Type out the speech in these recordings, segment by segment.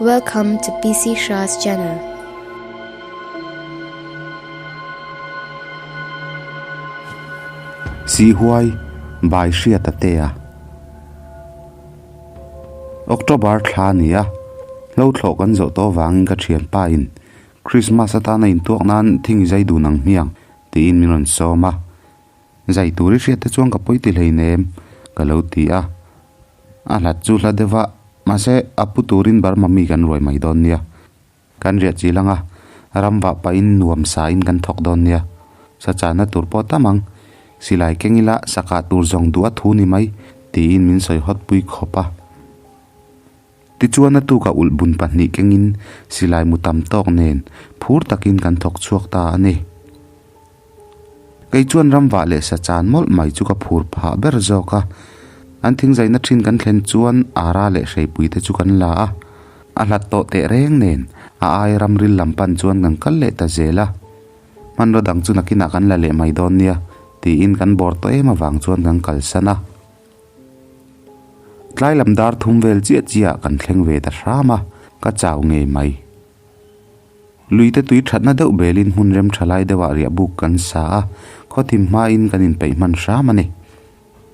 Welcome to PC Shah's channel. Sihuai by Hriata te a. October thla a ni a, hlo thlawh kan zawh tawh avangin ka thianpa in Christmas atana intuak nan thing i zai dun ang hmiang tiin min rawn sawm a. Zai tur i hriat te chuan ka pawi ti hleinem ka lo ti a. A hlat chu hla deuh a, mahse a pu turin Burma mi kan ruai mai dawn nia. Kan riah chil ang a, ram vah pahin nuam sain kan thawk dawn nia. Sa chahna tur pawh tam ang, silai keng ila sakah tur zawng duh a thu ni mai tiin min sawi hawt pui khawp a. Tichuan a tukah ulh bun pahnih kengin silai mu tam tawk nen phur takin kan thawk chhuak ta a ni. Kei chuan ramvah leh sa chan mawlh mai chu ka phur phah ber zawk a. An thingzaina thin kan thlen chuan ara leh hreipui te chu kan la a. A hlat tawh teh reng nen a ai ramril lam pan chuan kan kal leh ta zel a. Hmanraw dang chu nakinah kan la leh mai dawn nia tiin kan bawr tawh em avang chuan kan kalsan a. Tlai lam dar thum vel chiah chiah kan thleng ve ta hram a, ka chau ngei mai. Luite tui thatna deuh belin hmun rem tha lai deuhah riah buk kan sa a, khawthim hmain kan inpeih hman hram a ni.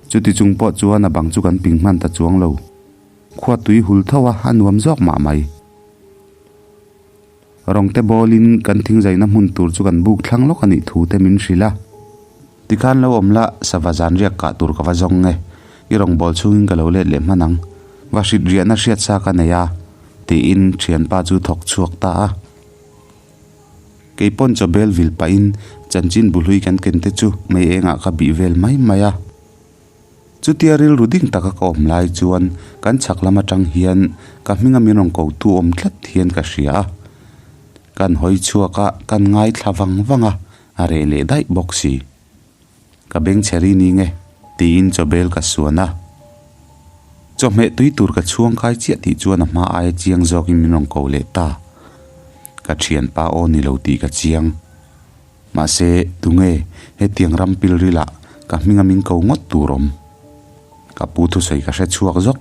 Chuti chung pawh chuan a bang chu kan ping hman ta chuang lo. Khua tui hul tho a, a nuam zawk mah mai. Rawngte bawlin kan thingzaina hmun tur chu kan buk thlang lawk a nih thu te min hrilh a. Tikhan lo awm la, sava zan riak kah tur ka va zawng nge. I rawngbâwl chhungin ka lo let leh hman ang. Va hrit riahna hriat sa ka nei a, tiin thianpa chu thawk chhuak ta a. Kei pawn chaw bel vil pahin chanchin buhlui kan ken te chu mei engah ka bih vel mai mai a. Chutia rilru ding taka ka awm lai chuan kan chhak lam atang hian ka hminga min rawn ko tu awm tlat hian ka hria a. Kan hawi chhuak a, kan ngaithla vang vang a, a reh leh daih bawk si. Ka beng chhe ri ni nge? tiin chawbel ka suan a. Chawhmeh tui tur ka chhuang kai chiah tih chuan a hma aia chiang zawkin min rawn ko leh ta. Ka thianpa aw ni lo tih ka chiang. Mahse, tunge hetiang ram pilril ah ka hminga min ko ngawt tur awm? Ka pu thusawi ka hre chhuak zawk.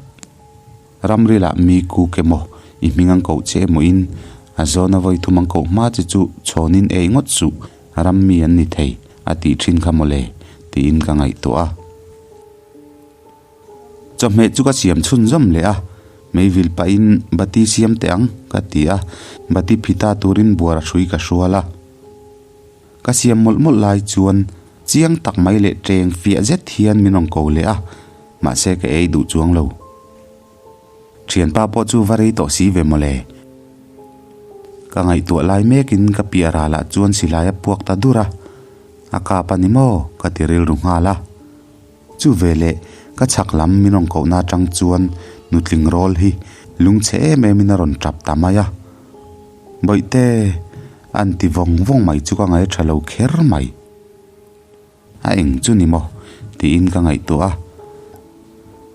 Ramril ah mi kuk emaw, i hming an koh che emaw in a zawna vawi thum an koh hma che chu chhawnin ei ngawt suh, ram mi an ni thei, a tih thin kha mawle, tiin ka ngaihtuah a. Chawhmeh chu ka siam chhunzawm leh a, meivil pahin bati siam teh ang ka ti a, bati phita turin buara hrui ka hrual a. Ka siam mawlh mawlh lai chuan chiang tak mai leh teng fiah zet hian min rawn ko leh a, mahse ka ei duh chuang lo. Thianpa pawh chu va rei tawh si ve mawle. Ka ngaihtuah lai mekin ka piah ralah chuan silai a puak ta dur a, a kap a ni maw ka ti rilru nghal a. Chu veleh ka chhak lam min rawn kohna atang chuan nutling rawl hi lungchhe em emin a rawn tap ta mai a. Bawihte, an ti vawng vawng mai chu ka ngaih tha lo kher mai. A eng chu ni maw? tiin ka ngaihtuah a.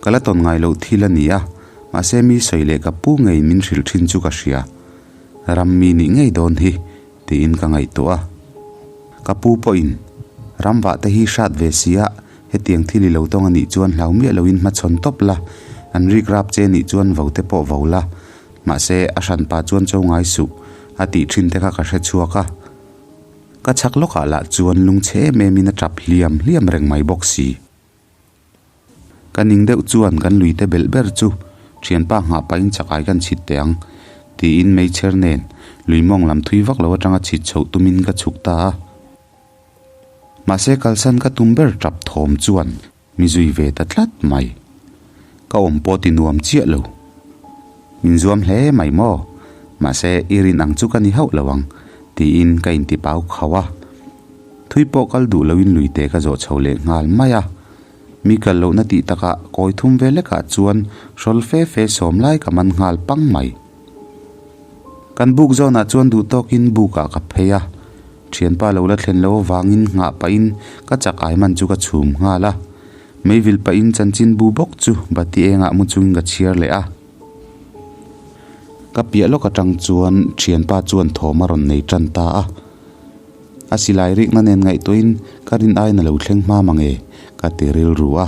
Ka la tawn ngai loh thil a ni a, mahse mi sawi leh ka pu ngei min hrilh thin chu ka hria. Ram mi nih ngei dawn hi, tiin ka ngaihtuah a. Ka pu pawhin, Ram vah te hi hrat ve si a, hetiang thil i lo tawng a nih chuan hlau miah loin hmachhawn tawp la, an rik rap che nih chuan vo te pawh vo la, Mahse, a hranpa chuan cho ngai suh, a tih thin te kha ka hre chhuak a. Ka chhak lawkah lah chuan lungchhe em emin a tap hliam hliam reng mai bawk si. Ka ning deuh chuan kan lui te belh ber chu thianpa nghah pahin chakai kan chhit teh ang, tiin meichher nen lui mawng lam thui vak lo atanga chhit chhoh tumin ka chhuk ta a. Mahse, kalsan ka tum ber tap thawm chuan Mi zui ve ta tlat mai. Ka awm pawh ti nuam chiah lo. Min zuam hle mai maw? Mahse, i rin ang chu ka ni hauh lo ang, tiin ka inti pau khauh a. Thui pawh kal duh loin luite ka zawh chho leh nghal mai a. Mi kal lohna tih takah kawi thum ve lekah chuan hrawl fe fe sawm lai ka man nghal pang mai. Kan buk zawnah chuan duh tawkin bukah ka phei a. Thianpa lo la thlen lo avangin nghah pahin ka chak ai man chu ka chhum nghal a. Meivil pahin chanchin bu bawk chu bati engah mu chungin ka chhiar leh a. Ka piah lawk atang chuan thianpa chuan thawm a rawn nei tan ta a. A silai rikna nen ngaihtuahin ka rin aiin a lo thleng hma mange ka ti rilru a.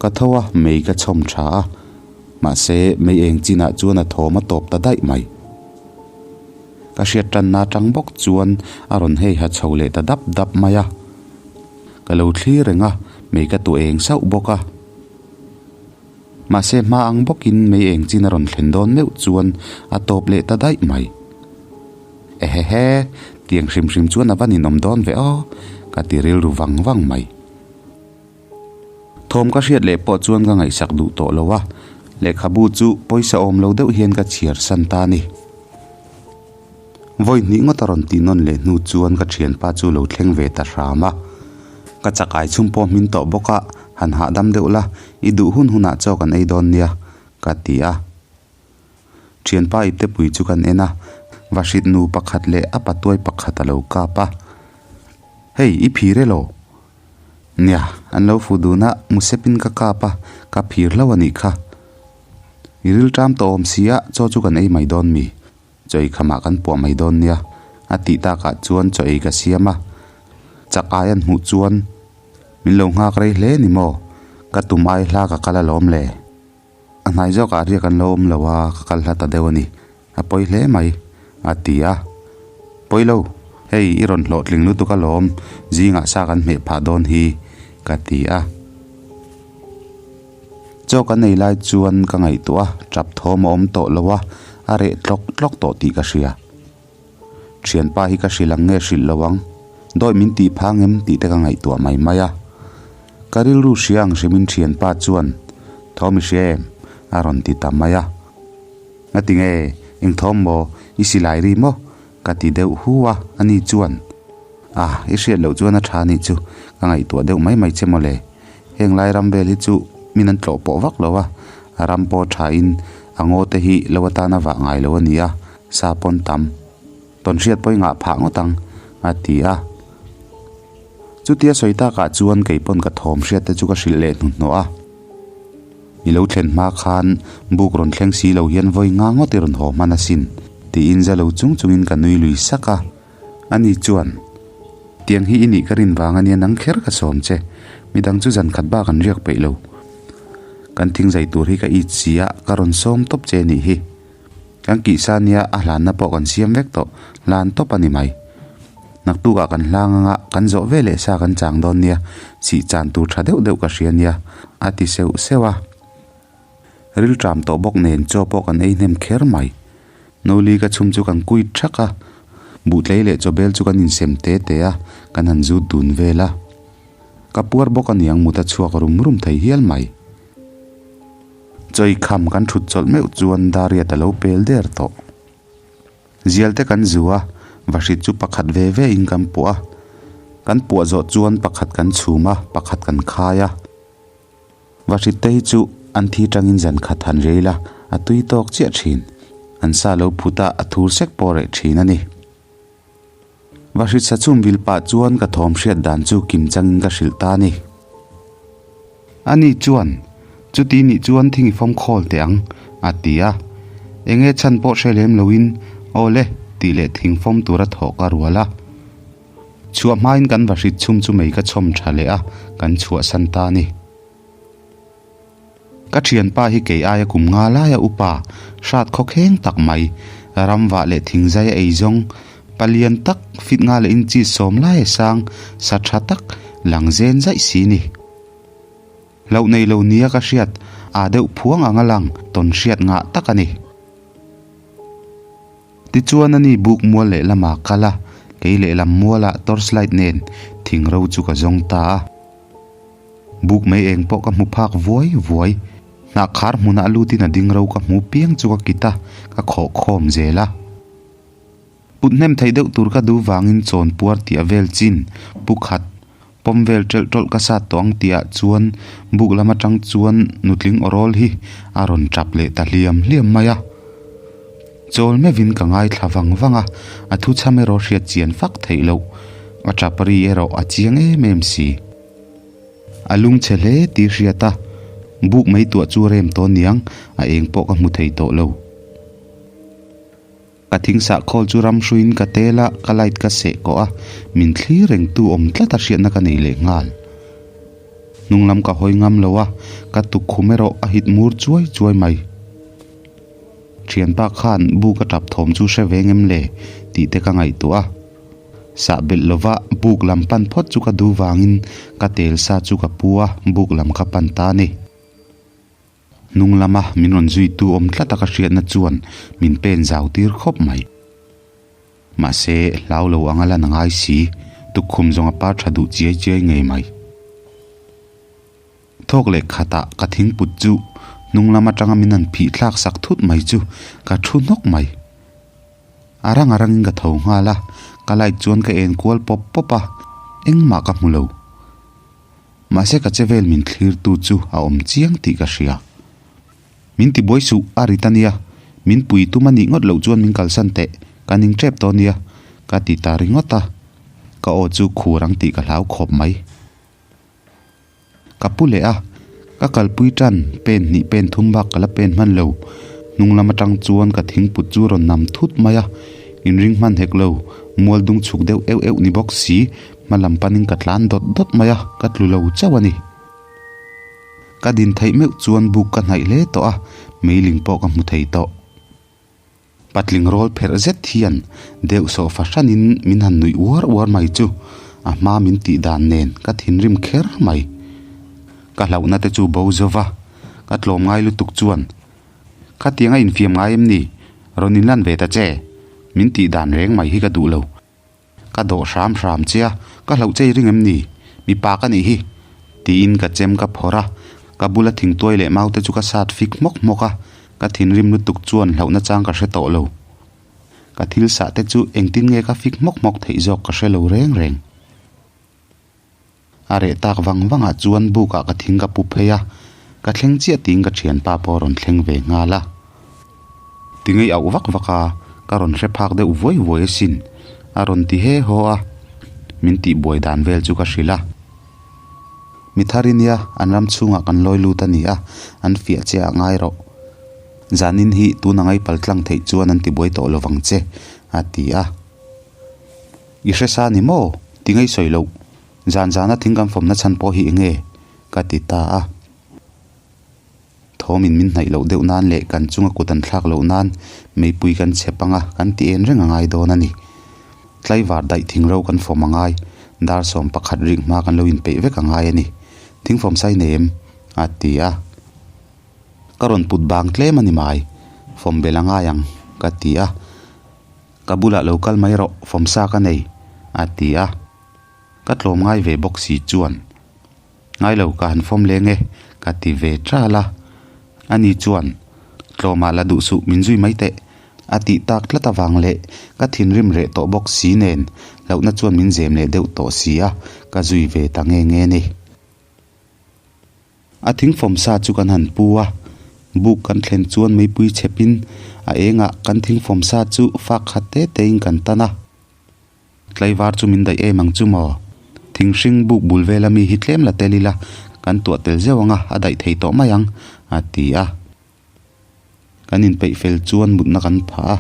Ka tho a, mei ka chhawm tha a. Mahse, mei eng chinah chuan a thawm a tawp ta daih mai. Ka hriat tanna atang bawk chuan a rawn hei ha chho leh ta dap dap mai a. Ka lo thlir reng a, mei ka tuah eng sauh bawk a. Mahse hma ang bawkin mei eng chin a rawn thlen dawn meuh chuan a tawp leh ta daih mai. Ehehe, tiang hrim hrim chuan a va ninawm dawn ve aw, ka ti rilru vang vang mai. Thawm ka hriat leh pawh chuan ka ngaihsak duh tawh lo a, lehkhabu chu pawisa awm lo deuh hian ka chhiar san ta a ni. Vawi hnih ngawt a rawn tih nawn leh hnu chuan ka thianpa chu lo thleng ve ta hram a. Ka chakai chhum pawh hmin tawh bawk a, han hahdam deuh la, i duh hun hunah chaw kan ei dawn nia, ka ti a. Thianpa iptepui chu kan en a, vahrit nu pakhat leh a patuai pakhat a lo kap a. Hei, i phir elaw? Nia, an lo fuh dun a, musepin ka kap a, ka phir hlauh a nih kha. I rilṭam tawh awm si a, chaw chu kan ei mai dawn mi? Chaw ei khamah kan puah mai dawn nia, a tih takah chuan chaw ei ka siam a. Chak ai an hmuh chuan min lo nghak rei hle ni maw? Ka tum ai hla ka kal alawm le. A hnai zawkah riak an lo awm lo a, ka kal hla ta deuh a ni. A pawi hle mai, a ti a. Pawi lo, hei i rawn hlawhtling lutuk alawm, zingah sa kan hmeh phah dawn hi, ka ti a. Chaw kan ei lai chuan ka ngaihtuah a, tap thawm a awm tawh lo a, a reh tlawk tlawk tawh tih ka hria. Thianpa hi ka hrilh ang nge hrilh lo ang, dawi min tih phang em tih te ka ngaihtuah mai mai a. Ka rilru hria ang hrimin thianpa chuan, Thawm i hria em? a rawn ti ta mai a. Ngati nge, eng thawm maw, i silai ri maw? ka ti deuh hu a, ani chuan, Ah, i hriat loh chuan a tha anih chu, ka ngaihtuah deuh mai mai che mawle. Heng lai ram vel hi chu min an tlawh pawh vak lo a, a ram pawh tha in a ngaw te hi lo atana vah ngai lo a ni a, sa pawn tam. Tawn hriat pawh i ngah phah ngawt ang, a ti a. Chutia sawi takah chuan kei pawn ka thawm hriat te chu ka hrilh leh hnuhnawh a. I lo thlen hma khan buk rawn thleng si lo hian vawi nga ngawt i rawn haw hman asin, tiin za lo chung chungin ka nui lui sak a. Ani chuan, Tiang hi i nih ka rin vang ania nang kher ka sawm che, midang chu zan khat bak an riak peih lo. Kan thing zai tur hi ka it si a, ka rawn sawm tawp che nih hi. Kan kihsa nia a hlanna pawh kan siam vek tawh, hlan tawp a ni mai. Naktukah kan hlang anga kan zawh ve leh sa kan chang dawn nia, sih chan tur tha deuh deuh ka hria nia, a ti seuh seuh a. Rilṭam tawh bawk nen chaw pawh kan ei hnem kher mai. Noli ka chhum chu kan kuit thak a, buhtlei leh chawbel chu kan insem te te a, kan han zut dun vel a. Ka puar bawk aniang mut a chhuak rum rum thei hial mai. Chawi kham kan thut chawlh meuh chuan Dariat a lo pel der tawh. Zial te kan zu a, vahrit chu pakhat ve ve in kan puah a. Kan puah zawh chuan pakhat kan chhum a, pakhat kan khai a. Vahrit te hi chu an thi tangin zan khat han rei la, a tui tawk chiah thin. An sa lo phut a, a thur sek pawh reh thin a ni. Vahrit sa chhum vil pah chuan ka thawm hriat dan chu kim changin ka hrilh ta a ni. Ani chuan, Chuti nih chuan thing i fawm khawl teh ang, a ti a. Enge chhan pawh hre lem loin, Aw le, tih leh thing fawm tura thawh ka rual a. Chhuah hmain kan vahrit chhum chu mei ka chhawm tha leh a, kan chhuahsan ta a ni. Ka thianpa hi kei aia kum nga laia upa, hrat khawkheng tak mai, ramvah leh thingzai a ei zawng, palian tak, fit nga leh inchi sawm laia sang, sa tha tak, lang zen zaih si ni. Hlauh nei lo nia ka hriat, aa deuh phuang ang a lang, tawn hriat ngah tak a ni. Tichuan ani buk mual lehlamah kal a, kei lehlam mualah torchlight nen thing ro chu ka zawng ta a. Buk mai eng pawh ka hmu phak vuai vuai. Hnah khar hmunah lutin a ding ro ka hmu piang chu ka kit a, ka khawh khawm zel a. Put hnem theih deuh tur ka duh vangin chawn puar tih a vel chin, pu khat, pawm vel ṭelh ṭawlh ka sat tawh ang tihah chuan buk lam aṭang chuan nutling awrawl hi a rawn ṭap leh ta hliam hliam mai a. Chawl meuhin ka ngaithla vang vang a, a thuchham erawh hriat chian fak theih loh, a ṭap ri erawh a chiang em em si. A lung chhe hle tih hriat a, buk mai tuah chu rem tawh niang, a eng pawh ka hmu thei tawh lo. Ka thing sah khawl chu ram hruiin ka tel a, ka light ka seh kawh a, min thlir reng tu awm tlat a hriatna ka nei leh nghal. Hnung lam ka hawi ngam lo a, ka tukkhum erawh a hit mur chuai chuai mai. Thianpa khan buk a tap thawm chu hre ve ngem le tih te ka ngaihtuah a. Sah belh lova buk lam pan phawt chu ka duh vangin ka tel sa chu ka pu a, buk lam ka pan ta a ni. Hnung lama min rawn zuitu awm tlat a ka hriatna chuan min pen zau tir khawp mai. Mahse, hlau lo anga lan a ngai si, tukkhum zawng a par tha duh chiai chiai ngei mai. Thawk leh khatah ka thingput chu hnung lam atanga min han phih thlak sak thut mai chu ka thu hnawk mai. A rang a rangin ka tho nghal a, ka light chuan ka en kual pawp pawp a, engmah ka hmu lo. Mahse ka che vel min thlirtu chu a awm chiang tih ka hria. Min ti buai suh a rit a nia, min pui tum a nih ngawt loh chuan min kalsan teh, ka ning tep tawh a nia, ka ti ta ringawt a, ka aw chu khur ang tih ka hlau khawp mai. Ka pu leh a, ka kalpui tan pen hnih pen thum bak ka la pen hman lo. Hnung lam atang chuan ka thingput chu rawn nam thut mai a, inring hman hek lo, mual dung chhuk deuh euh euh ni bawk si, hma lam panin ka tlan dawt dawt mai a, ka tlu lo chauh a ni. Ka din theih meuh chuan buk ka hnaih hle tawh a, meiling pawh ka hmu thei tawh. Patling rawl pherh zet hian deuh sawh fahranin min han nuih uar uar mai chu a hma min tih dan nen ka thinrim kher mai. Ka hlauhna te chu bo zo va, ka tlawm ngai lutuk chuan, Khatiang a infiam ngai em ni? Rawn inlan ve ta che! Min tih dan reng mai hi ka duh lo. Ka dawh hram hram che a, ka hlauh che i ring em ni? Mipa ka nih hi! Tiin ka chem ka phawrh a, ka bula thingtuai leh maute chu ka sat fik hmawk hmawk a, ka thinrim lutuk chuan hlauhna chang ka hre tawh lo. Ka thil sah te chu engtin nge ka fik hmawk hmawk theih zawk ka hre lo reng reng. A reh tak vang vangah chuan bukah ka thing ka pu phei a, ka thleng chiah tiin ka thianpa pawh a rawn thleng ve nghal a. Ti ngei auh vak vak a, ka rawn hre phak deuh vuai vuai asin, a rawn ti he haw a, min tih buai dan vel chu ka hrilh a. Mi thar i nia, an ram chhungah kan lawi lut a ni a, an fiah che ah ngai rawh. Zanin hi tuna ngai pal tlang theih chuan an ti buai tawh lovang che, a ti a. I hre sa ni maw? Ti ngei sawi loh. Zan zana thing kan fawmna chhan pawh hi eng nge? Ka ti ta a. Thawmin min hnaih loh deuh nan leh kan chunga kut an thlak loh nan meipui kan chep anga kan ti en reng a ngai dawn a ni. Tlaivar daih thing ro kan fawm a ngai. Dar 11 rik hma kan lo inpeih vek a ngai a ni. Thingfawm sai nei em? A ti a. Ka rawn put bang tlem a ni mai. Fawm belh a ngai ang, ka ti a. Ka bulah lo kal mai rawh, fawmsa ka nei, a ti a. Ka tlawm ngai ve bawk si chuan, Ngai lo, ka han fawm leng e, ka ti ve ṭal a. Ani chuan, Tlawmah la duh suh, min zui mai teh, a tih tak tlat avang leh ka thinrim reh tawh bawk si nen hlauhna chuan min zem leh deuh tawh si a, ka zui ve ta nge nge ni. A thingfawm sa chu kan han pu a, buk kan thlen chuan meipui chhepin a engah kan thingfawm sa chu fak khat te tein kan tan a. Tlaivar chu min daih em ang chu maw? Thing hring buk bul vela mi hi tlem la tel ila, kan tuah tel zeuh ang a, a daih thei tawh mai ang, a ti a. Kan inpeih fel chuan mutna kan phah a.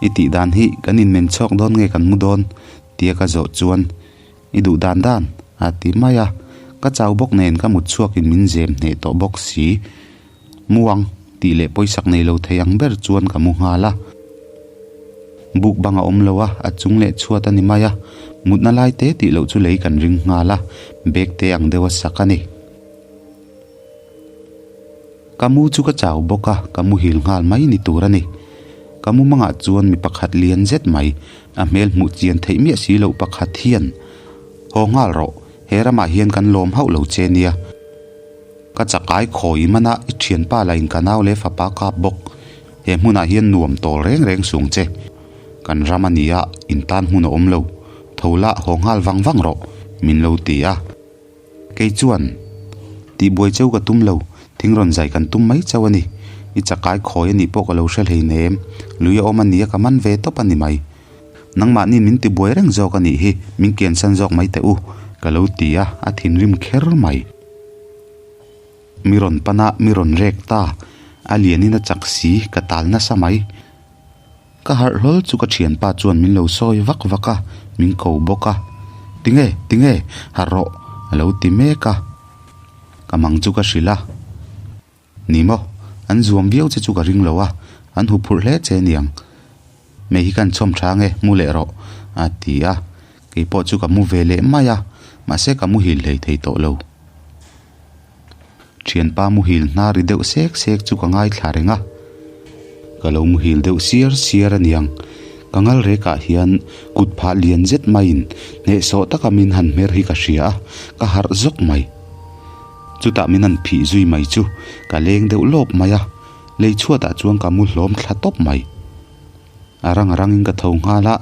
I tih dan hi kan inmen chhuak dawn nge kan mu dawn? tia ka zawh chuan I duh dan dan, a ti mai a. Ka chau bawk nen ka mut chhuakin min zem hneh tawh bawk si. Mu ang, tih leh pawisak nei lo thei ang ber chuan ka mu nghal a. Buk bang a awm lo a, a chung leh chhuat a ni mai a. Mutna lai te tih loh chu lei kan ring nghal a, bag te ang deuh a sak a ni. Ka mu chu ka chau bawk a, ka muhil nghal mai ni tur a ni. Ka mu mangah chuan mi pakhat lian zet mai, a hmel hmuh chian theih miah si loh pakhat hian, Haw nghal rawh, he ramah hian kan lawm hauh lo che nia. Ka chakai khawi mana i thianpa la in ka nau leh fapa kap bawk, he hmunah hian nuam tawl reng reng sung che. Kan ram a nia, in tan hmun a awm lo, tho la haw nghal vang vang rawh, min lo ti a. Kei chuan, Tihbuai cheu ka tum lo, thing rawn zai kan tum mai chauh a ni. I chakai khawi a nih pawh ka lo hre hleinem, lui a awm a nia ka man ve tawp a ni mai. Nangmahniin min tibuai reng zawk a nih hi, min kiansan zawk mai teh u, ka lo ti a, a thinrim kher mai. Mi rawn pan a, mi rawn rek ta, a lianin a chak si, ka tal nasa mai. Ka harh hlawl chu ka thianpa chuan min lo sawi vak vak a, min ko bawk a. Tinge, tinge, harh rawh, a lo ti mek a. Ka mang chu ka hrilh a. Ni maw? An zuam viau che chu ka ring lo a, an huphurh hle che aniang. Mei hi kan chhawm tha ange, mu leh rawh, a ti a. Kei pawh chu ka mu ve leh mai a, mahse ka muhil hlei thei tawh lo. Thianpa muhil hnar ri deuh sek sek chu ka ngaithla reng a. Ka lo muhil deuh siar siar aniang. Ka ngal rekah hian kut phah lian zet maiin hnehsawh taka min han hmer hi ka hria a, ka harh zawk mai. Chutah min han phih zui mai chu ka leng deuh lawp mai a, lei chhuatah chuan ka mu hlawm thla tawp mai. A rang a rangin ka tho nghal a,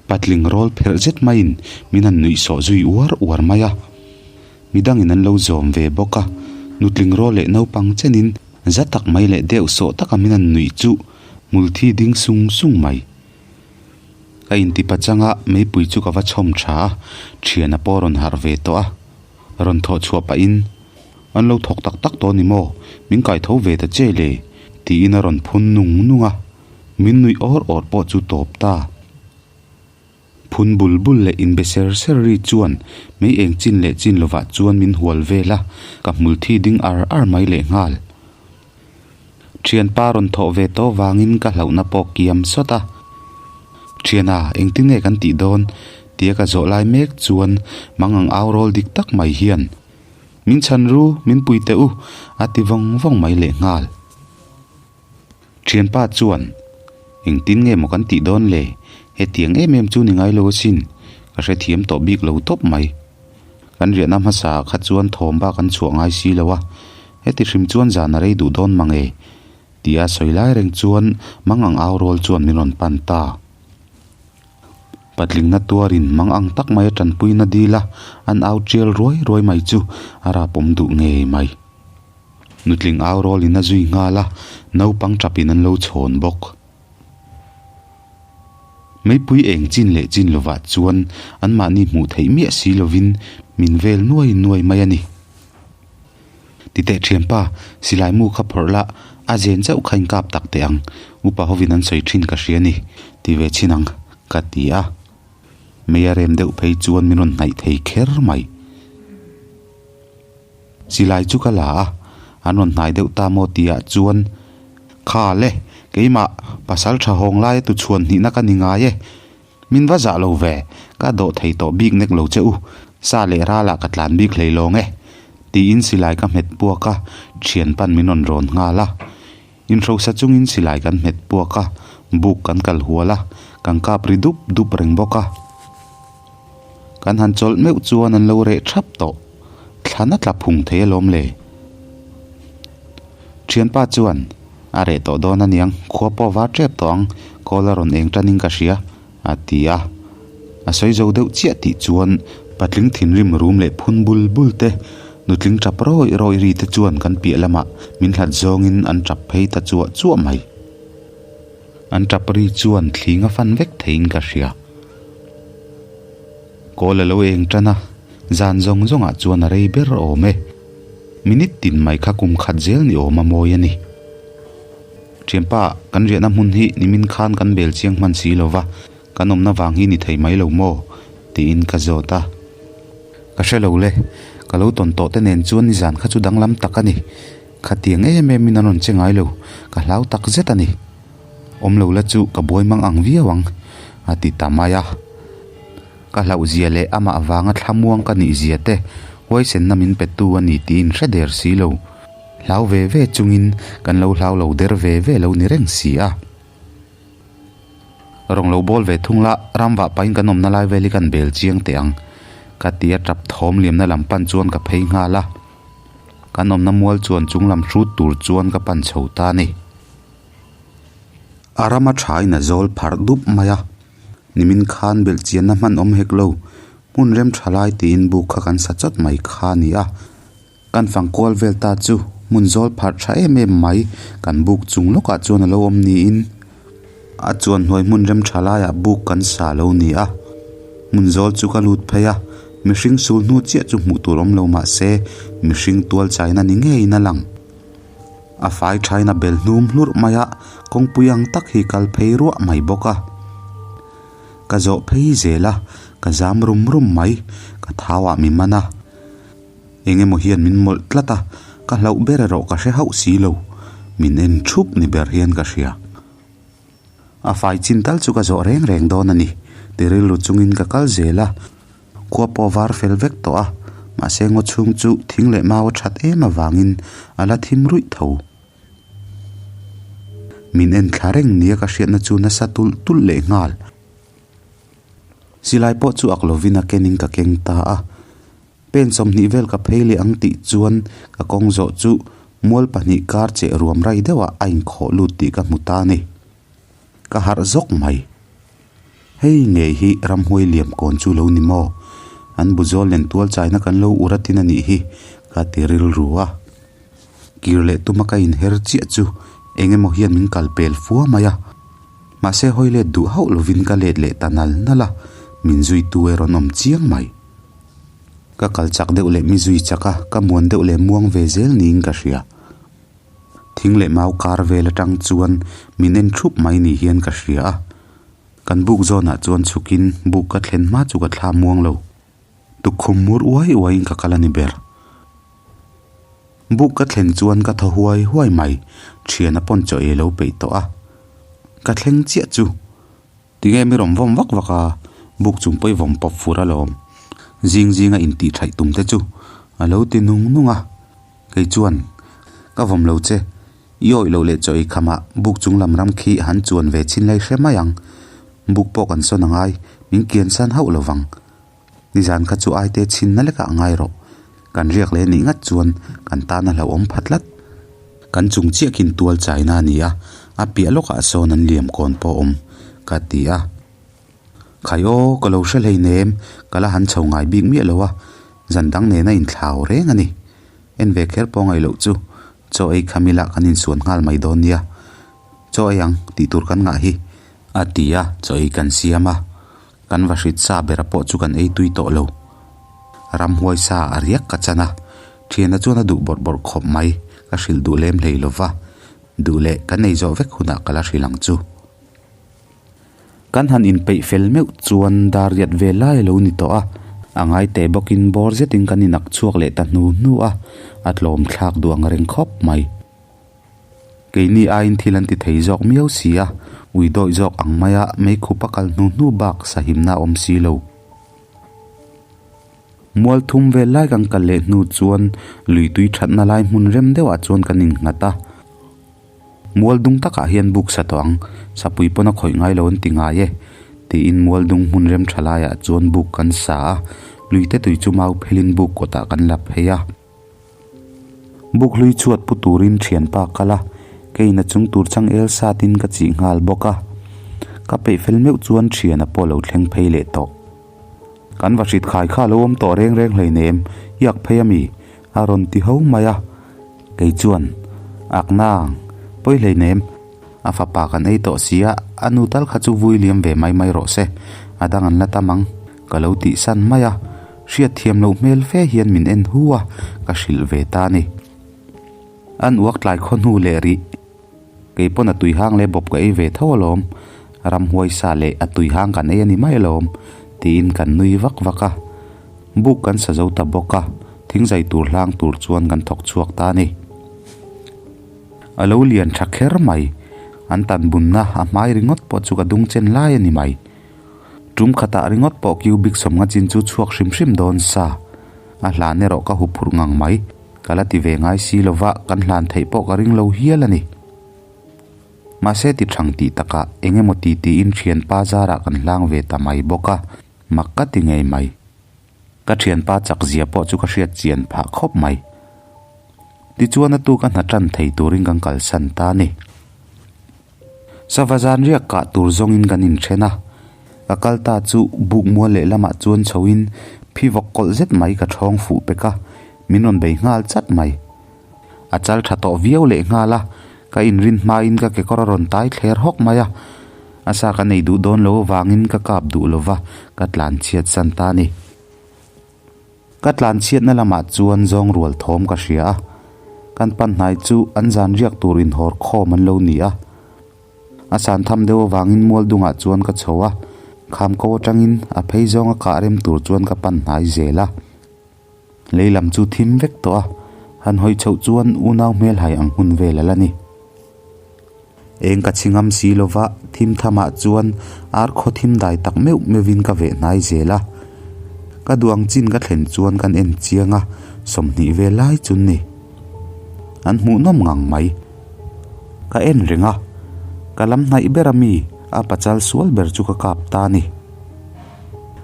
patling rawl pherh zet maiin min han nuih sawh zui uar uar mai a. Midangin an lo zawm ve bawk a, nutling rawl leh naupang chenin za tak mai leh deuh sawh taka min han nuih chu hmulthi ding sung sung mai. Ka intipa changa meipui chu ka va chhawm tha a, thiana pawh a rawn harh ve tawh a. Rawn thawh chhuah pahin, An lo thawk tak tak tawh ni maw? Min kai tho ve ta che le? tiin a rawn phun nung nung a, min nuih awr awr pawh chu tawp ta. Phun bul bul leh inbe ser ser ri chuan mei eng chin leh chin lovah chuan min hual vel a, ka hmul thi ding ar ar mai lehnghal. Thianpa rawn thawh ve tawh vangin ka hlauhna pawh kiam sawt a. Thiana, engtin nge kan tih dawn? tia ka zawh lai mek chuan mangang au rawl dik tak mai hian, Min chhan ru, min pui teh u, a ti vawng vawng mai lehnghal. Thianpa chuan, Engtin nge maw kan tih dawn le? Hetiang em em chu ni ngai lo asin, ka hrethiam tawh bik lo tawp mai. Kan riahna hmasa ah kha chuan thawm bak an chhuah ngai si lo a, heti hrim chuan zan a rei duh dawn mang e, tia sawi lai reng chuan mang ang au rawl chuan min rawn pan ta. Patlingna tuarin mang ang tak mai a tanpuina dil a, an au tial ruai ruai mai chu a rapawm duh ngei mai. Nutling au rawlin a zui nghal a, naupang tap in an lo chhawn bawk. Meipui eng chin leh chin lovah chuan anmahni hmuh theih miah si lovin min vel nuai nuai mai a ni. Titeh thianpa, silai mu kha phawrh la, a zen chauh kha inkap tak teh ang, upa hovin an sawi thin ka hria a ni, ti ve chhin ang, ka ti a. Mei a rem deuh phei chuan min rawn hnaih thei kher mai. Silai chu ka la a, an rawn hnai deuh ta maw tih ah chuan, Kha le, keimah pasal tha hawng laia tu chhuan hnihna ka ni ngai e. Min va zah lo ve, ka dawh thei tawh bik nek lo che u, sa leh ralah ka tlan bik hlei lawng e, tiin silai ka hmet puak a, thian pan min rawn rawn nghal a. Inhrosa chungin silai kan hmet puak a, buk kan kal hual a, kan kap ri dup dup reng bawk a. Kan han chawlh meuh chuan an lo reh thap tawh. Thlan a tla phung thei alawm le. Thianpa chuan, A reh tawh dawn aniang, khua pawh var tep tawh ang, kawl a rawn eng tanin ka hria, a ti a. A sawi zo deuh chiah tih chuan patling thinrim rum leh phun bul bul te, nutling tap rawih rawih ri te chuan kan piah lamah min hlat zawngin an tap phei ta chuah chuah mai. An tap ri chuan thling a fan vek theiin ka hria. Kawl a lo eng tan a, zan zawng zawngah chuan a rei ber awm e. Minute tin mai kha kum khat zel ni awm a mawi a ni. Thianpa, kan riahna hmun hi nimin khan kan bel chiang hman si lo va, kan awmna vang hi ni thei mai lo maw? tiin ka zawt a. Ka hre lo le, ka lo tawn tawh te nen chuan nizan kha chu danglam tak a ni. Khatiang em em in an rawn che ngai lo, ka hlau tak zet a ni. Awm lo la chu ka buai mang ang viau ang, a ti ta mai a. Ka hlauh zia leh amah vanga thlamuang ka nih zia te huaisenna min pe tu a ni tiin hre der si lo. Hlau ve ve chungin kan lo hlau lo der ve ve lo ni reng si a. Rawng lo bawl ve thung la, ram vah pahin kan awmna lai vel hi kan bel chiang teh ang, ka ti a tap thawm liamna lam pan chuan ka phei nghal a. Kan awmna mual chuan chung lam hrut tur chuan ka pan chho ta a ni. A rama thain a zawl pharh dup mai a, nimin khan belh chianna hman awm hek lo, hmun rem tha lai tiin buk kha kan sa chawt mai kha a ni a. Kan fang kual vel ta chu hmun zawl pharh tha em em mai kan buk chung lawkah chuan a lo awm niin a chuan hnuai hmun rem tha laiah buk kan sa lo ni a. Hmun zawl chu ka lut phei a, mihring sul hnu chiah chu hmuh tur awm lo mah se mihring tual chaina ni ngeiin a lang. A fai thain a bel hnum hlurh mai a, kawngpui ang tak hi kal phei ruah mai bawk a. Ka zawh phei zel a, ka zam rum rum mai, ka thau ah mi man a. Eng emaw hian min mawlh tlat a, ka hlauh ber erawh ka hre hauh si lo. Min en thup ni ber hian ka hria. A fai chin tal chu ka zawh reng reng dawn a ni. Ti rilru chungin ka kal zel a, khua pawh var fel vek tawh a, mahse ngaw chhung chu thing leh mau a that em avangin a la thim ruih tho. Min en thla reng nia ka hriatna chu nasa tulh tulh leh nghal. Silai pawh chu ak lovin a kenin ka keng ta a. Pen 20 vel ka phei leh ang tih chuan ka kawng zawh chu mual pahnih kar cheh ruam rai deuhah a inkhawh lut tih ka hmu ta a ni. Ka harh zawk mai. Hei ngei hi ramhuai liam kawn chu lo ni maw? An bu zawl nen tual chaina kan lo ur atin a nih hi ka ti rilru a. Kir leh tuma ka inher chiah chu eng emaw hian min kal pel fua mai a. Mahse hawi let duh hauh lovin ka let leh ta nal nal a, min zuitu erawh an awm chiang mai. Ka kal chak deuh leh mi zui chak a, ka muan deuh leh muang ve zel niin ka hria. Thing leh mau kar vel atang chuan min en thup mai ni hian ka hria a. Kan buk zawnah chuan chhukin buk ka thlen hma chu ka thla muang lo. Tukkhum mur uai uaiin ka kal a ni ber. Buk ka thlen chuan ka thaw huai huai mai, thiana pawn chaw ei lo peih tawh a. Ka thleng chiah chu. Tinge mi rawn vawm vak vak a, buk chung pawh i vawm pawp fur alawm. Zing zinga intih thaih tum te chu a lo ti nung nung a. Kei chuan, Ka vawm lo che, i awih loh leh chaw ei khamah buk chung lam ram khi han chuan ve chhin lai hre mai ang. Buk pawh kan sawn a ngai, min kian san hauh lo vang. Nizan kha chu aite chhin na lekah a ngai rawh. Kan riak leh nih ngat chuan kan tan a hlauhawm pha tlat. Kan chung chiah khin tual chaina a ni a, a piah lawkah sawn an liam kawn pawh a awm, ka ti a. Khai aw, ka lo hre hleinem, ka la han chho ngai bik miah lo a, zan dang nena inthlau reng a ni. En ve kher pawh ngaih loh chu, chaw ei kham ila kan insuan nghal mai dawn nia. Chaw ei ang, tih tur kan ngah hi, a ti a, chaw ei kan siam a. Kan va hrit sa bera pawh chu kan ei tui tawh lo. Ramhuai sa a riak ka chan a, thiana chuan a duh bawrh bawrh khawp mai, ka hrilh duh lem hlei lo va, duh leh kan ei zawh vek hunah ka la hrilh ang chu. Kan han inpeih fel meuh chuan dar riat ve lai a lo ni tawh a, a ngai teh bawkin bawr zetin kan inak chhuak leh ta hnu hnu a, a tlawm thlak duh ang reng khawp mai. Keini aiin thil an ti thei zawk miau si a, ui dawih zawk ang maia meikhup a kal hnu hnu bak sahimna a awm si lo. Mual thum vel lai kan kal leh hnu chuan lui tui thatna lai hmun rem deuhah chuan kan innghat a. Mual dung takah hian buk sa tawh ang, sapui pawn a khawih ngai lo an ti ngai e, tiin mual dung hmun rem tha laiah chuan buk kan sa a, luite tui chu mau phelin buk kawtah kan la phei a. Buk hlui chhuat pu turin thianpa kal a, keiin a chung tur chang el satin ka chih nghal bawk a. Ka peih fel meuh chuan thiana pawh lo thleng phei leh tawh. Kan va hrit khai kha lo awm tawh reng reng hleinem, iak phei a mi? a rawn ti ho mai a. Kei chuan, Ak nang, pawi hleinem, a fapa kan ei tawh si a, a nu tal kha chu vui liam ve mai mai rawh se, a dang an la tam ang, ka lo tihsan mai a. Hriat thiam loh hmel fe hian min en hu a, ka hrilh ve ta a ni. An uak tlai khaw hnu leh rih. Kei pawn a tui hang leh bawp ka ei ve tho alawm, ramhuai sa leh a tui hang kan ei a ni mai alawm, tiin kan nui vak vak a. Buk kan sa zo ta bawk a, thingzai tur hlang tur chuan kan thawk chhuak ta a ni. A lo lian tha kher mai, an tan bunna a hmai ringawt pawh chu ka dung chen lai a ni mai. Tum khatah ringawt pawh cubic sawmnga chin chu chhuak hrim hrim dawn sa. A hlan erawh ka hu phurh ngang mai. Ka la ti ve ngai si lova kan hlan theih pawh ka ring lo hial a ni. Mahse ti thang tih takah eng emaw ti tiin thianpa zarah kan hlang ve ta mai bawk a, mak ka ti ngei mai. Ka thianpa chak zia pawh chu ka hriat chian phah khawp mai. Tichuan a tu ka hna tan thei turin kan kalsan ta a ni. Sava zan riak kah tur zawngin kan inthen a, ka kal ta chu buk mual leh lamah chuan chhoin phi vawk kawlh zet mai ka thawng fuh pek a, min rawn bei nghal chat mai. A chal tha tawh viau leh nghal a, ka inrin hmain ka kekawr a rawn tai thler hawk mai a, a sa ka nei duh dawn lo avangin ka kap duh lova ka tlan chhiat san ta a ni. Ka tlanchhiatna lamah chuan zawng rual thawm ka hria a, kan pan hnai chu an zan riak tur inhawr khawm an lo ni a. A san tham deuh avangin mual dungah chuan ka chho a, kham ko atangin a phei zawnga kah rem tur chuan ka pan hnai zel a. Lei lam chu thim vek tawh a, han hawi chhoh chuan unau hmel hai ang hun vel a la ni. Eng ka chhi ngam si lova thim thamah chuan ar khaw thim dai tak meuh meuhin ka veh hnai zel a. Ka duh ang chin ka thlen chuan kan en chiang a, 20 vel lai chu ni. An hmuhnawm ngang mai. Ka en reng a, ka lam hnaih ber ami a pachal sual ber chu ka kap ta a ni.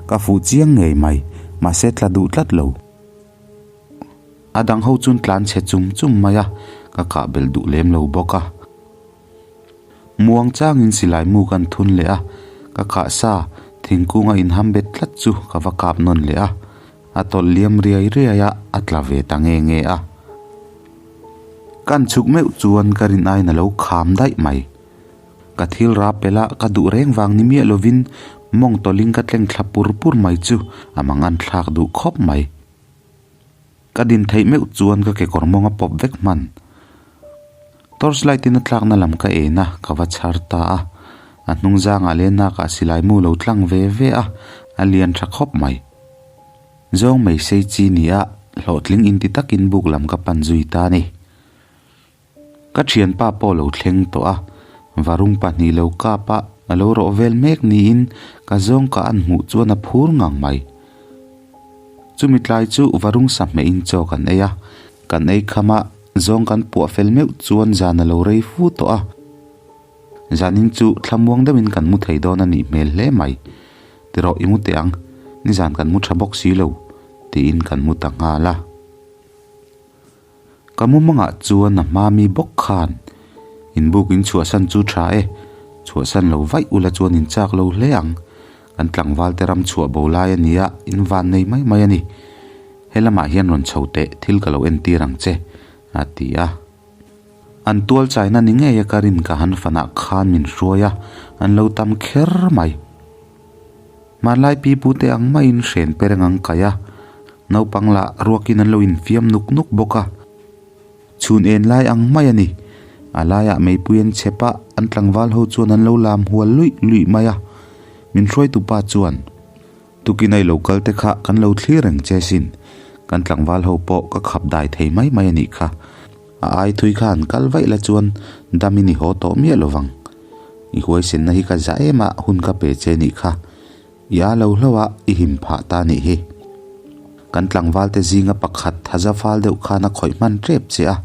Ka fuh chiang ngei mai, mahse tla duh tlat lo. A dang ho chuan tlan chhe chum chum mai a, ka kah belh duh lem lo bawk a. Muang changin silai mu kan thun leh a, ka kah sa thingkung a inham bet tlat chu ka va kap nawn leh a, a tawlh liam riai riai a, a tla ve ta nge nge a. Kan chhuk meuh chuan ka rin aiin a lo kham daih mai. Ka thil ra pel a, ka duh reng vang ni miah lovin mawng tawlhin ka tleng thla pur pur mai chu a mangan thlak duh khawp mai. Ka din theih meuh chuan ka kekawr mawng a pawp vek hman. Torch light in a tlakna lam ka en a, ka va chhar ta a. A hnung zangah leh nakah silai mu lo tlang ve ve a, a lian tha khawp mai. Zawng mai sei chi ni a, hlawhtling inti takin buk lam ka pan zui ta a ni. Ka thianpa pawh lo thleng tawh a, varung pahnih lo kap a, a lo rawh vel mek niin ka zawng ka an hmuh chuan a phur ngang mai. Chumi tlai chu varung sa hmehin chaw kan ei a, kan ei kham a, zawng kan puah fel meuh chuan zan a lo rei fu tawh a. Zanin chu thlamuang deuhin kan mu thei dawn a nih hmel hle mai. Tirawh i mu teh ang, nizan kan mu tha bawk si lo, tiin kan mu ta nghal a. Ka mumangah chuan a hma mi bawk khan inbuk in chhuahsan chu tha e, chhuahsan lo vaih ula chuan in chak lo hle ang, kan tlangval te ram chhuah bo lai a nia, in van nei mai mai a ni. He lamah hian rawn chho teh thil ka lo entir ang che, a ti a. An tual chaina ni ngei a ka rin ka han fanah khan min hruai a, an lo tam kher mai. Hmanlai pi pute ang maiin hren pereng an kai a, naupang lah ruakin an lo infiam nuk nuk bawk a. Chhun en lai ang mai a ni. A laiah meipui an chep a, an tlangval ho chuan an lo lam hual luih luih mai a. Min hruaitu pa chuan, Tukin a i lo kal te kha kan lo thlir reng che sin. Kan tlangval ho pawh ka khap dai thei mai mai a nih kha. A ai thui kha an kal vaih la chuan damin i haw tawh miah lo vang. I huaisenna hi ka za em a, hun ka pe che nih kha. I a lo hlauh a, i him phah ta nih hi. Kan tlangvalte zinga pakhat thaza fal deuh khan a khawih hman tep che a,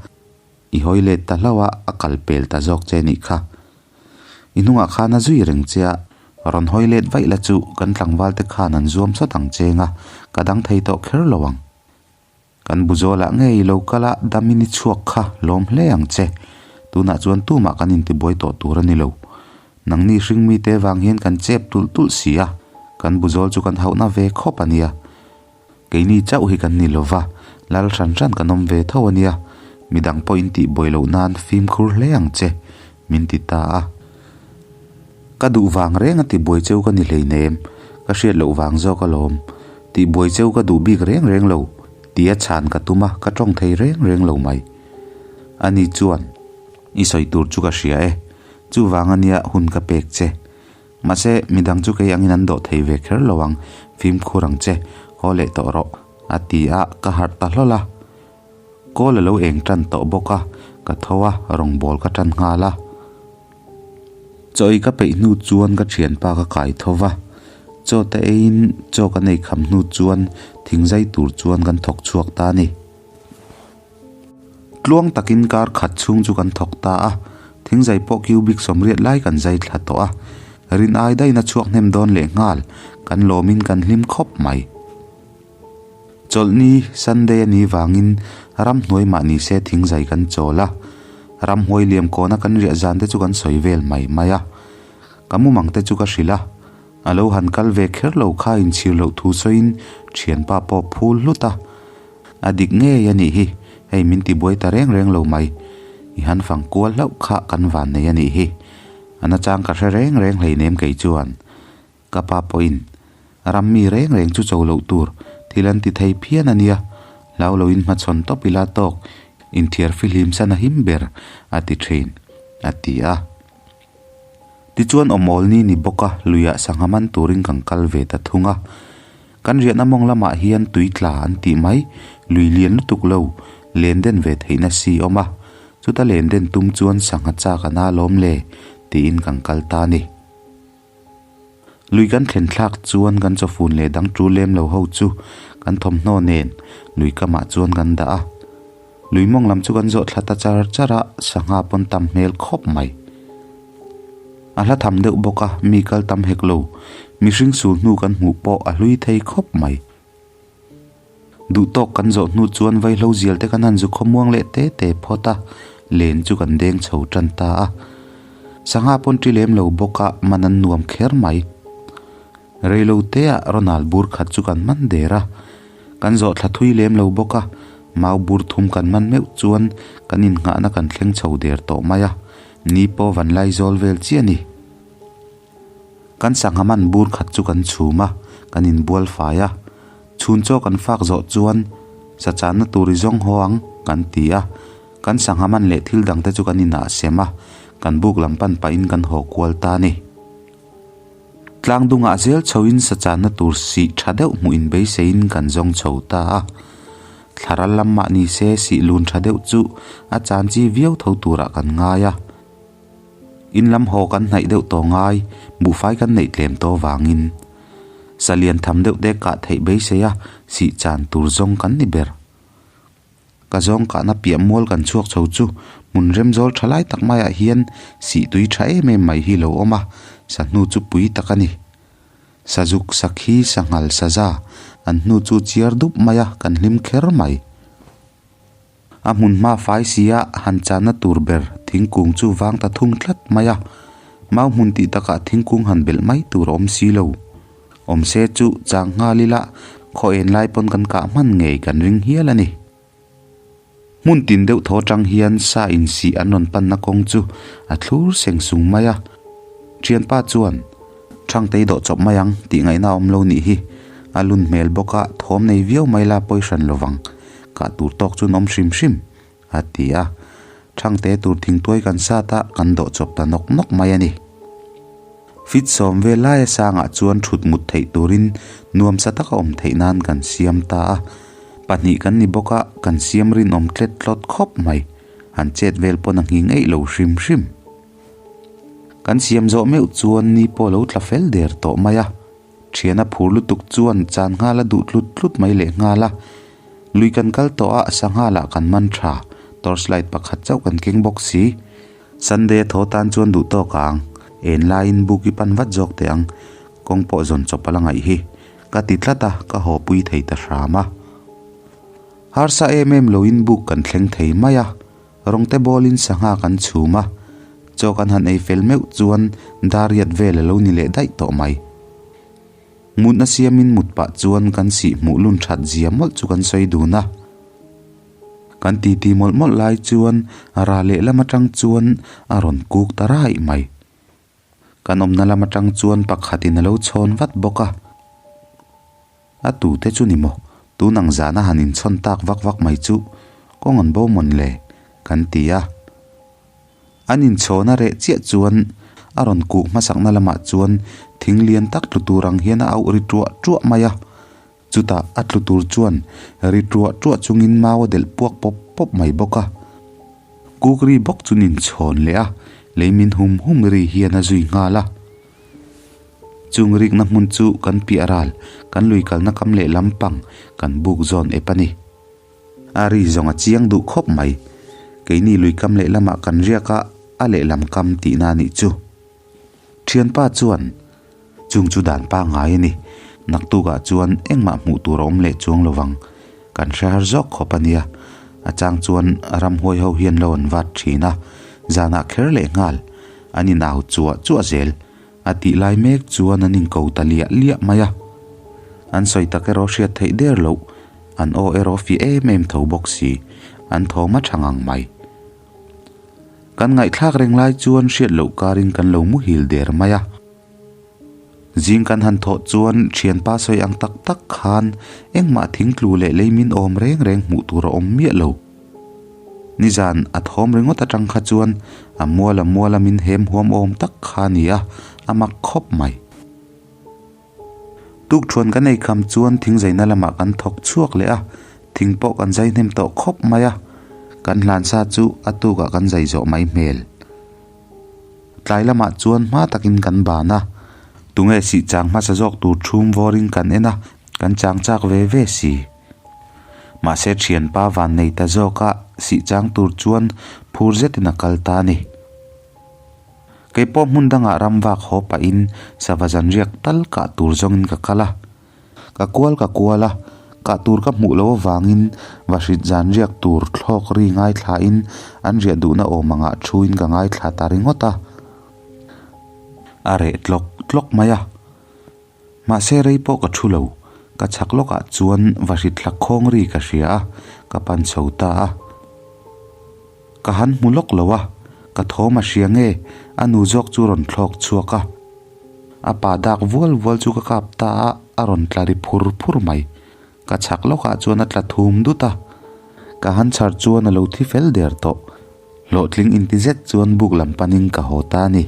i hawi let ta hlauh a, a kal pel ta zawk che nih kha. I hnungah khan a zui reng che a, rawn hawi let vaih la chu kan tlangvalte khan an zuam sawt ang cheng a, ka dang thei tawh kher lo ang. Kan buzawlah ngei lo kal a, damin i chhuak kha lawm hle ang che. Tunah chuan tumah kan intibuai tawh tur a ni lo. Nangni hringmite vang hian kan chep tulh tulh si a, kan buzawl chu kan hauhna ve khawp a nia. Keini chauh hi kan ni lo va, lal hran hran kan awm ve tho a nia. Midang pawh intihbuai loh nan fimkhur hle ang che, min ti ta a. Ka duh vang reng a tibuai cheu ka ni hleinem, ka hriat loh vang zawk alawm. Tihbuai cheu ka duh bik reng reng lo, tia chhan ka tum a, ka tawng thei reng reng lo mai. Ani chuan, I sawi tur chu ka hria e, chuvang ania hun ka pek che. Mahse, midang chu kei angin an dawh thei ve kher lo ang, fimkhur ang che, haw leh tawh rawh, a ti a, ka harh ta hlawl a. Kawl a lo eng tan tawh bawk a, ka tho a, rawngbawl ka tan nghal a. Chaw ei ka peih hnu chuan ka thianpa ka kai tho va, chaw te eiin chaw kan ei kham hnu chuan thing zai tur chuan kan thawk chhuak ta a ni. Tluang takin kar khat chhung chu kan thawk ta a, thing zai pawh cubic 80 lai kan zai thla tawh a, rin ai daiin a chhuak hnem dawn leh nghal, kan lawmin kan hlim khawp mai. Chawlhni, Sunday a nih vangin ramhnuai mah ni se thingzai kan chawl a, ramhuai liam kawna kan riah zan te chu kan sawi vel mai mai a. Ka mumang te chu ka hrilh a, a lo han kal ve kher lo kha inchhir loh thu sawiin thianpa pawh phul hlut a. A dik ngei a nih hi, hei min tibuai ta reng reng lo mai. I han fang kual hlauh kha kan van nei a nih hi. A nachang ka hre reng reng hleinem kei chuan. Ka pa pawhin, Ram mi reng reng chu cho loh tur, thil an ti thei phian a nia, hlau loin hmachhawn tawp ila tawk, inthiar fihlim san a him ber, a ti thin, a ti a. Tichuan awmawl ni ni bawk a, luiah sangha man turin kan kal ve ta thung a. Kan riahna mawng lamah hian tui tla an tih mai, Lui lian lutuk lo, len den ve theihna si awm a, chuta len den tum chuan sangha chak a na lawm le tiin kan kal ta a ni. Lui kan thlen thlak chuan kan chawfun leh dang tul lem lo ho chu kan thawmhnaw nen lui kamah chuan kan dah a. Lui mawng lam chu kan zawh thla ta char char a, sangha pawn tam hmel khawp mai. A hla tham deuh bawk a, mi kal tam hek lo. Mihring sul hnu kan hmuh pawh a hlui thei khawp mai. Duh tawk kan zawh hnu chuan vaihlo zial te kan han zu khawmuang leh te te phawt a, len chu kan deng chho tan ta a. Sangha pawn ṭi lem lo bawk a, man an nuam kher mai. Reilo teah Ronald bur khat chu kan man der a, kan zawh thla thui lem lo bawk a, mau bur thum kan man meuh chuan kan innghahna kan thleng chho der tawh mai a, ni pawh van lai zawl vel chiah a ni. Kan sangha man bur khat chu kan chhum a, kan inbual fai a, chhun chaw kan fak zawh chuan sa channa tur i zawng haw ang kan ti a, kan sangha man leh thil dangte chu kan inah sem a, kan buk lam pan pahin kan haw kual ta a ni. Tlang dungah zel chhoin sa channa tur sih tha deuh hmuh inbeiseiin kan zawng chho ta a. Thlaral lam mah ni se sih lun tha deuh chu a chan chi viau tho turah kan ngai a. In lam haw kan hnaih deuh tawh ngai, buhfai kan neih tlem tawh vangin. Sa lian tham deuh te kah theih beisei a sih chan tur zawng kan ni ber. Ka zawng kahna piah mual kan chhuak chho chu hmun remzawl tha lai tak maiah hian sih tui tha em em mai hi lo awm a, sa hnu chu pui tak a ni. Sazuk, sakhi, sanghal, saza an hnu chu chiar dup mai a, kan hlim kher mai. A hmun hma fai sia han channa tur ber thingkung chu vang ta thung tlat mai a, mau hmun tih takah thingkung han belh mai tur a awm si lo. Awm se chu chang nghal ila khaw en lai pawn kan kah hman ngei kan ring hial a ni. Hmun tin deuh thaw tang hian sa insih an rawn panna kawng chu a thlur seng sung mai a. Thianpa chuan, Thangtei dawh chawp mai ang tih ngaihna a awm lo nih hi. A lun hmel bawk a, thawm nei viau mai la pawi hran lovang. Kah tur tawk chu an awm hrim hrim, a ti a. Thangte tur thingtuai kan sat a, kan dawh chawp ta nawk nawk mai a ni. Fit sawm vel laia sangah chuan thut mut theih turin nuamsa taka awm theih nan kan siam ta a. Pahnih kan ni bawk a, kan siam rinawm tlet tlawt khawp mai. Han chet vel pawn a nghing eih lo hrim hrim. Kan siam zawh meuh chuan ni pawh a lo tla fel der tawh mai a. Thiana phur lutuk chuan chan nghal a duh tlut tlut mai leh nghal a. Lui kan kal tawh a, sanghalah kan man tha. Torchlight pakhat chauh kan keng bawk si. Sunday a thaw tan chuan duh tawk ang. En laiin book i pan vat zawk teh ang. Kawng pawh zawn chawp a la ngaih hi. Ka ti tlat a, ka haw pui thei ta hram a. Harsa em em loin book kan thleng thei mai a. Rawngte bawlin sangha kan chhum a, chaw kan han ei fel meuh chuan dariat vel a lo ni leh daih tawh mai. Mutna siamin mut pah chuan kan sih hmuh lun that zia mawlh chu kan sawi dun a. Kan titi mawlh mawlh lai chuan ra lehlam atang chuan a rawn kuk ta raih mai. Kan awmna lam atang chuan pakhatin a lo chhawn vat bawk a. A tute chu ni maw? Tun ang zana han inchhawn tak vak vak mai chu kawng an bo mawn le? Kan ti a. An inchhawn a reh chiah chuan a rawn kuh hmasakna lamah chuan thing lian tak tlu tur ang hian a auh ri tuah tuah mai a. Chutah a tlu tur chuan ri tuah tuah chungin mau a delh puak pawp pawp mai bawk a. Kuk ri bawk chu nin chhawn leh a, lei min hum hum ri hian a zui nghal a. Chung rikna hmun chu kan piah ral, kan lui kalna kam leh lampang kan buk zawn ep a ni. A ri zawng a chiang duh khawp mai. Keini lui kam leh lamah kan riak a, a lehlam kam tihna a nih chu. Thianpa chuan, Chung chu dan pangngai a ni. Naktukah chuan engmah hmuh tur a awm leh chuang lovang. Kan hre har zawk khawp a nia. A chang chuan ramhuai ho hian lo an vat thin a, zanah kher leh nghal. An inau chuah chuah zel. A tih lai mek chuan an inko ta liah liah mai a. An sawi tak erawh hriat theih der loh. An aw erawh fiah em em tho bawk si. An thawm a tha ngang mai. Kan ngaihthlak reng lai chuan hriat loh karin kan lo muhil der mai a. Zing kan han thawh chuan thianpa sawi ang tak tak khan engmah thingtlu leh leimin awm reng reng hmuh tur a awm miah lo. Nizan a thawm ringawt atang kha chuan a mual a mual a min hem huam awm tak kha a ni a, a mak khawp mai. Tukthuan kan ei kham chuan thingzaina lamah kan thawk chhuak leh a. Thing pawh kan zai hnem tawh khawp mai a, kan hlan sa chu a tukah kan zai zawh mai hmel. Tlai lamah chuan hma takin kan ban a, tunge sih chang hmasa zawk tur chhum vawrin kan en a, kan chang chak ve ve si. Mahse thianpa van nei ta zawk a, sih chang tur chuan phur zetin a kal ta a ni. Kei pawh hmun dangah ram vak haw pahin sava zanriak tal kah tur zawngin ka kal a. Ka kual ka kual a, kah tur ka hmuh loh avangin vahrit zan riak tur thlawk ri ngaithlain an riah duhna awm angah thuin ka ngaithla ta ringawt a. A reh tlawk tlawk mai a. Mahse rei pawh ka thu lo, ka chhak lawkah chuan vahrit thla khawng ri ka hria a, ka pan chho ta a. Ka han hmu lawk lo a, ka thawm a hria nge a nu zawk chu rawn thlawk chhuak a. A pa dak vual vual chu ka kap ta a, a rawn tla ri phur phur mai. Ka chhak lawkah chuan a tla thum dut a. Ka han chhar chuan a lo thi fel der tawh. Hlawhtling inti zet chuan buk lam panin ka haw ta a ni.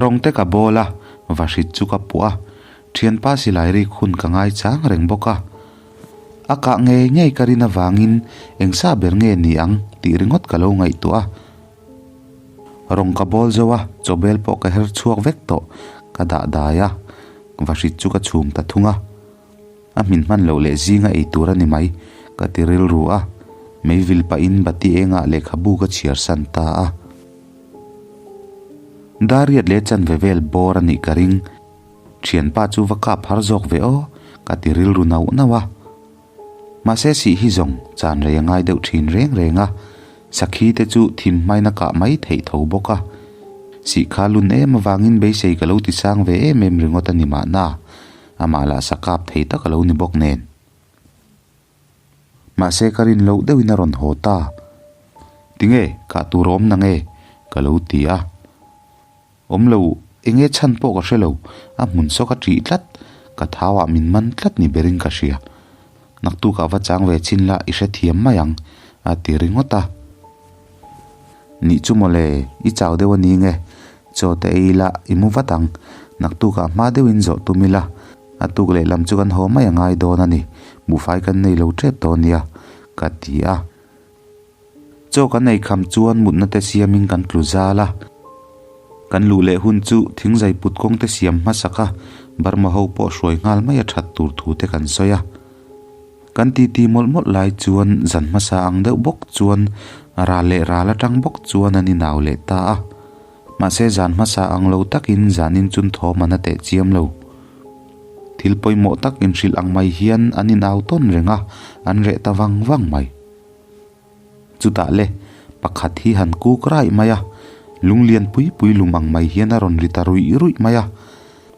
Rawng te ka bawl a, vahrit chu ka puah a. Thianpa silai rik hun ka ngaichang reng bawk a. A kah ngei ngei ka rin avangin eng sa ber nge ni ang tih ringawt ka lo ngaihtuah a. Rawng ka bawl zo a, chawbel pawh ka her chhuak vek tawh, ka dah dai a, vahrit chu ka chhum ta thung a. A hmin hman loh leh zinga ei tur a ni mai, ka ti rilru a. Meivil pahin bati engah lehkhabu ka chhiar san ta a. Dariat leh chanve vel bawr a nih ka ring. Thianpa chu va kap har zawk ve aw, ka ti rilru nauh nauh a. Mahse sih hi zawng chan rei a ngai deuh thin reng reng a, sakhi te chu thim hmain a kah mai theih tho bawk a. Sih kha lun em avangin beisei ka lo ti sang ve em em ringawt a ni mahna, amah lah sa kap thei tak a lo ni bawk nen. Mahse ka rin loh deuhin a rawn haw ta. Tinge, kah tur a awm na nge? ka lo ti a. Awm lo, enge chhan pawh ka hre lo, a hmun saw ka ṭih tlat, ka thau ah min man tlat ni berin ka hria. Naktukah va chang ve chin la i hrethiam mai ang, a ti ringawt a. Nih chu mawle, i chau deuh a ni nge, chaw te ei ila i mu vat ang, naktukah hma deuhin zawh tum ila, a tuk lehlam chu kan haw mai a ngai dawn a ni, buhfai kan nei lo ṭep dawn nia, ka ti a. Chaw kan ei kham chuan mutna te siamin kan tlu zal a. Kan luh leh hun chu thingzai put kawng te siam hmasak a, Burma ho pawh hruai nghal mai a that tur thu te kan sawi a. Kan titi mawlh mawlh lai chuan zan hmasa ang deuh bawk chuan ral leh ral atang bawk chuan an inau leh ta a. Mahse zan hmasa ang lo takin zanin chun thawm an a teh chiam lo. Thil pawimawh tak inhrilh ang mai hian an inau tawn reng a, an reh ta vang vang mai. Chutah le, pakhat hi han kuk raih mai a, lunglian pui pui lum ang mai hian a rawn ri ta ruih ruih mai a.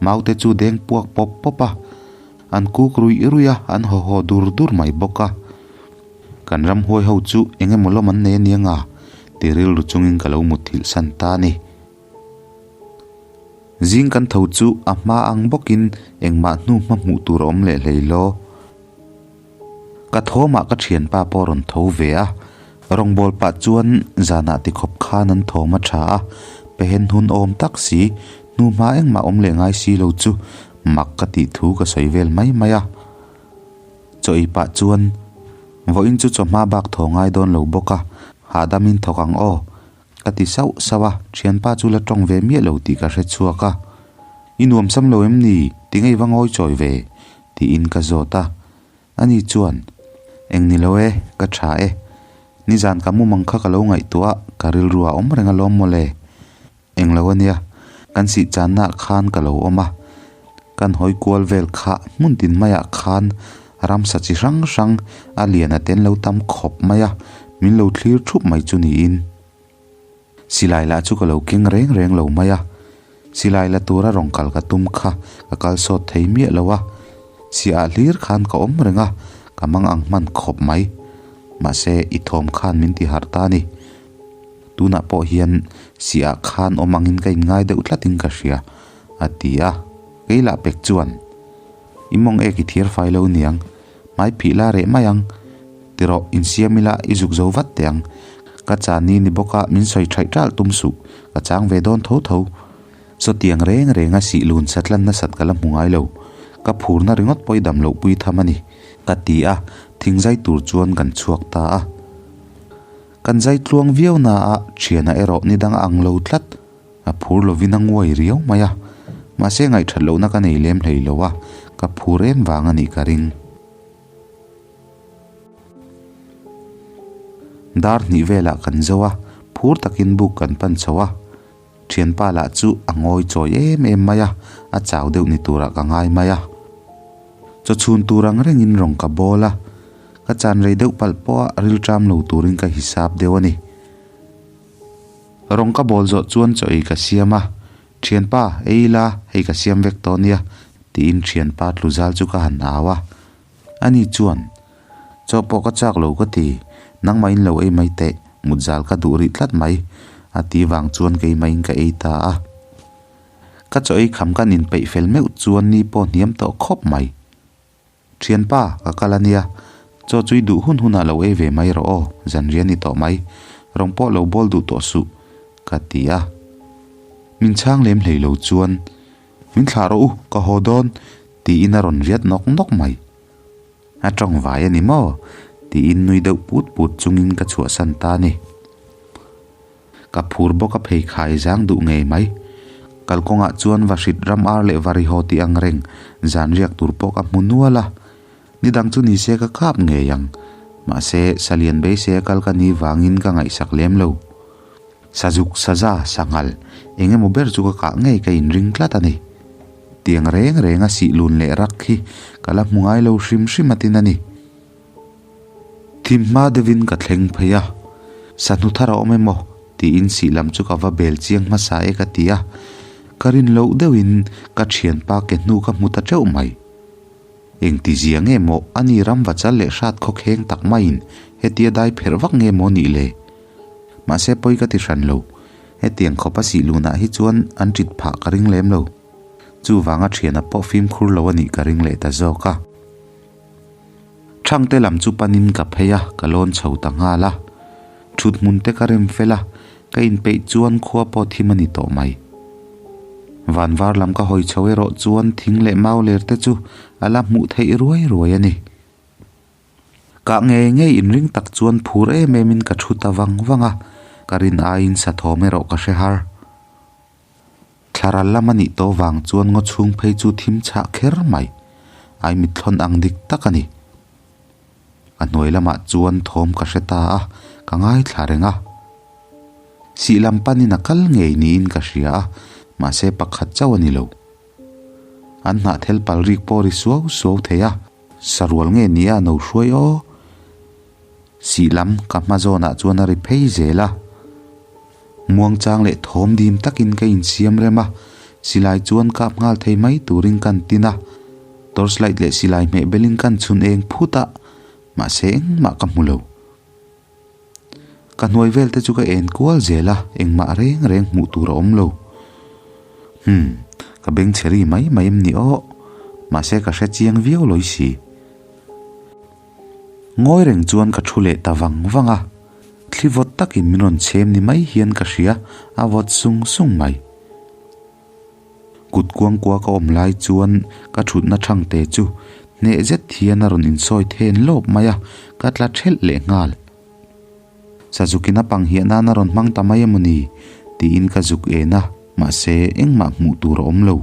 Maute chu deng puak pawp pawp a, an kuk ruih ruih a, an haw haw dur dur mai bawk a. Kan ramhuai ho chu eng emaw lawm an nei ania nga? ti rilru chungin ka lo mutthilh san ta a ni. Zing kan tho chu a hma ang bawkin engmah hnu hma hmuh tur a awm leh hlei law. Ka thawmah ka thianpa pawh a rawn tho ve a, rawngbâwl pah chuan zanah tikhawp khan an thawm a tha a, pehen hun awm tak si, hnu hma engmah awm leh ngai si lo chu mak ka tih thu ka sawi vel mai mai a. Chaw ei pah chuan, Vawiin chu chawhma bak thaw ngai dawn lo bawk a, hahdamin thawk ang aw, ka ti sauh sauh a, thianpa chu la tawng ve miah lo tih ka hre chhuak a. I nuam sam lo em ni? Ti ngei va ngawi chawi ve? tiin ka zawt a. Ani chuan, Eng ni lo e, ka tha e. Nizan ka mumang kha ka lo ngaihtuah a, ka rilru a awm reng alawm mawle. Eng lo ania, kan sih channaah khan ka lo awm a. Kan hawi kual vel kha hmun tin maiah khan ramsa chi hrang hrang a lian a ten lo tam khawp mai a, min lo thlir thup mai chu niin. Silai lah chu ka lo keng reng reng lo mai a, silai la tura rawn kal ka tum kha ka kal sawt thei miah lo a, siah hlir khan ka awm reng a, ka mang ang hman khawp mai. Mahse, i thawm khan min ti harh ta a ni. Tunah pawh hian siah khan awm angin ka inngai deuh tlatin ka hria, a ti a. Kei lah pek chuan, I mawng ek i thiar fai lo niang, hmai phih la reh mai ang. Tirawh, insiam ila i zuk zo vat teh ang. Ka chani ni bawk a, min sawi thaih ṭalh tum suh, ka chang ve dawn tho tho. Sawtiang reng reng a sih lun satlan nasat ka la hmu ngai lo. Ka phurna ringawt pawh i dam loh pui tham a ni. Ka ti a, thingzai tur chuan kan chhuak ta a. Kan zai tluang viau na a, thiana erawh ni dang a ang lo tlat. A phur lovin a nguai riau mai a, mahse ngaihthat lohna ka nei lem hlei lo a, ka phur em vang a nih ka ring. Dar hnih velah kan zo a, phur takin buk kan pan chho a. Thianpa lah chu a ngawi chawi em em mai a, a chau deuh ni turah ka ngai mai a. Chaw chhun tur ang rengin rawng ka bawl a, ka chan rei deuh palh pawh a rilṭam lo turin ka hisap deuh a ni. Rawng ka bawl zawh chuan chaw ei ka siam a, Thianpa, ei ila, hei ka siam vek tawh nia, tiin thianpa tlu zal chu ka han au a. Ani chuan, Chaw pawh ka chak lo ka ti, nangmahin lo ei mai teh, mut zal ka duh rih tlat mai, a ti vang chuan keimahin ka ei ta a. Ka chaw ei kham kan inpeih fel meuh chuan ni pawh hniam tawh khawp mai. Thianpa, ka kal a nia. Chaw chu i duh hun hunah lo ei ve mai rawh aw, zanriah ni tawh mai. Rawng pawh lo bawl duh tawh suh, ka ti a. Min chhang lem hlei lo chuan, Min thlah rawh u, ka haw dawn, tiin a rawn riat nawk nawk mai. A tawng vai a ni maw? tiin nui deuh put put chungin ka chhuahsan ta a ni. Ka phur bawk a pheikhai zang duh ngei mai. Kalkawngah chuan Vahrit ram ar leh Varihaw tih ang reng zan riak tur pawh ka hmu nual a. Ni dang chu ni se ka kap ngei ang. Mahse, Salian beisei a kal ka ni vangin ka ngaihsak lem lo. Sazuk, saza, sanghal, eng emaw ber chu ka kah ngei ka inring tlat a ni. Tiang reng reng a sih lun leh rak hi ka la hmu ngai lo hrim hrim atin a ni. Thim hma deuhin ka thleng phei a, Sahnu thar a awm emaw? tiin sih lam chu ka va bel chiang hmasa e ka ti a, ka rin loh deuhin ka thianpa ke hnu ka hmu ta teuh mai. Engti zia nge maw a ni ram va chal leh hrat khawkheng tak maiin hetia dai pherh vak nge maw nih le? Mahse pawi ka ti hran lo, hetiang khawp a sih lunah hi chuan an ṭit phah ka ring lem lo. Chuvanga thiana pawh fimkhur lo a nih ka ring leh ta zawk a. Thangte lam chu panin ka phei a, ka lawn chho ta nghal a. Thut hmun te ka rem fel a, ka inpeih chuan khua pawh thim a ni tawh mai. Van var lam ka hawi chho erawh chuan thing leh mau ler te chu a la hmuh theih ruai ruai a ni. Kah ngei ngei inring tak chuan phur em em in ka thu ta vang vang a, ka rin aiin sathawm erawh ka hre har. Thlaral lam a nih tawh vang chuan ngaw chhung phei chu thim chhah kher mai. Ai mitthlawn ang dik tak a ni. A hnuai lamah chuan thawm ka hre ta a, ka ngaithla reng a. Sih lam panin a kal ngei niin ka hria a, mahse pakhat chauh a ni lo. An hnahthel pal rik pawh ri suau suau thei a. Sarual nge nia no hruai aw? Sih lam ka hma zawnah chuan a ri phei zel a. Muangchang leh thawm dim takin ka insiam rem a, silai chuan kap nghal thei mai turin kan tin a, torchlight leh silai hmeh belin kan chhun eng phut a, mahse engmah ka hmu lo. Ka hnuai vel te chu ka en kual zel a, engmah reng reng hmuh tur a awm lo. Hum, ka beng chhe ri mai mai em ni aw, mahse ka hre chiang viau lawi si. Ngawi reng chuan ka thu leh ta vang vang a, thli vawt takin min rawn chhem ni mai hian ka hria, a vawt sung sung mai. Kut kuangkua ka awm lai chuan ka thutna thangte chu hneh zet hian a rawn insawi then lawp mai a, ka tla thelh leh nghal. Sazukin a pang hiah nan a rawn hmang ta mai emaw ni tiin ka zuk en a, mahse engmah hmuh tur a awm lo.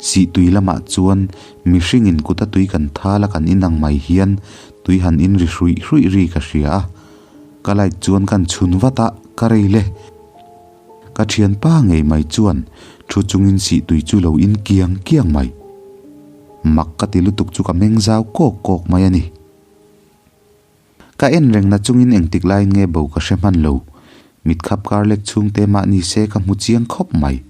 Sih tui lamah chuan mihringin kuta tui kan thal a kan inang mai hian tui han in ri hruih hruih ri ka hria a, ka light chuan kan chhun vat a, ka rei le. Ka thianpa ngei mai chuan thu chungin sih tui chu lo in kiang kiang mai. Mak ka ti lutuk chu ka meng zau kawk kawk mai a ni. Ka en reng na chungin engtik laiin nge bo ka hre hman lo. Mitkhap kar lek chhungte mah ni se ka hmu chiang khawp mai.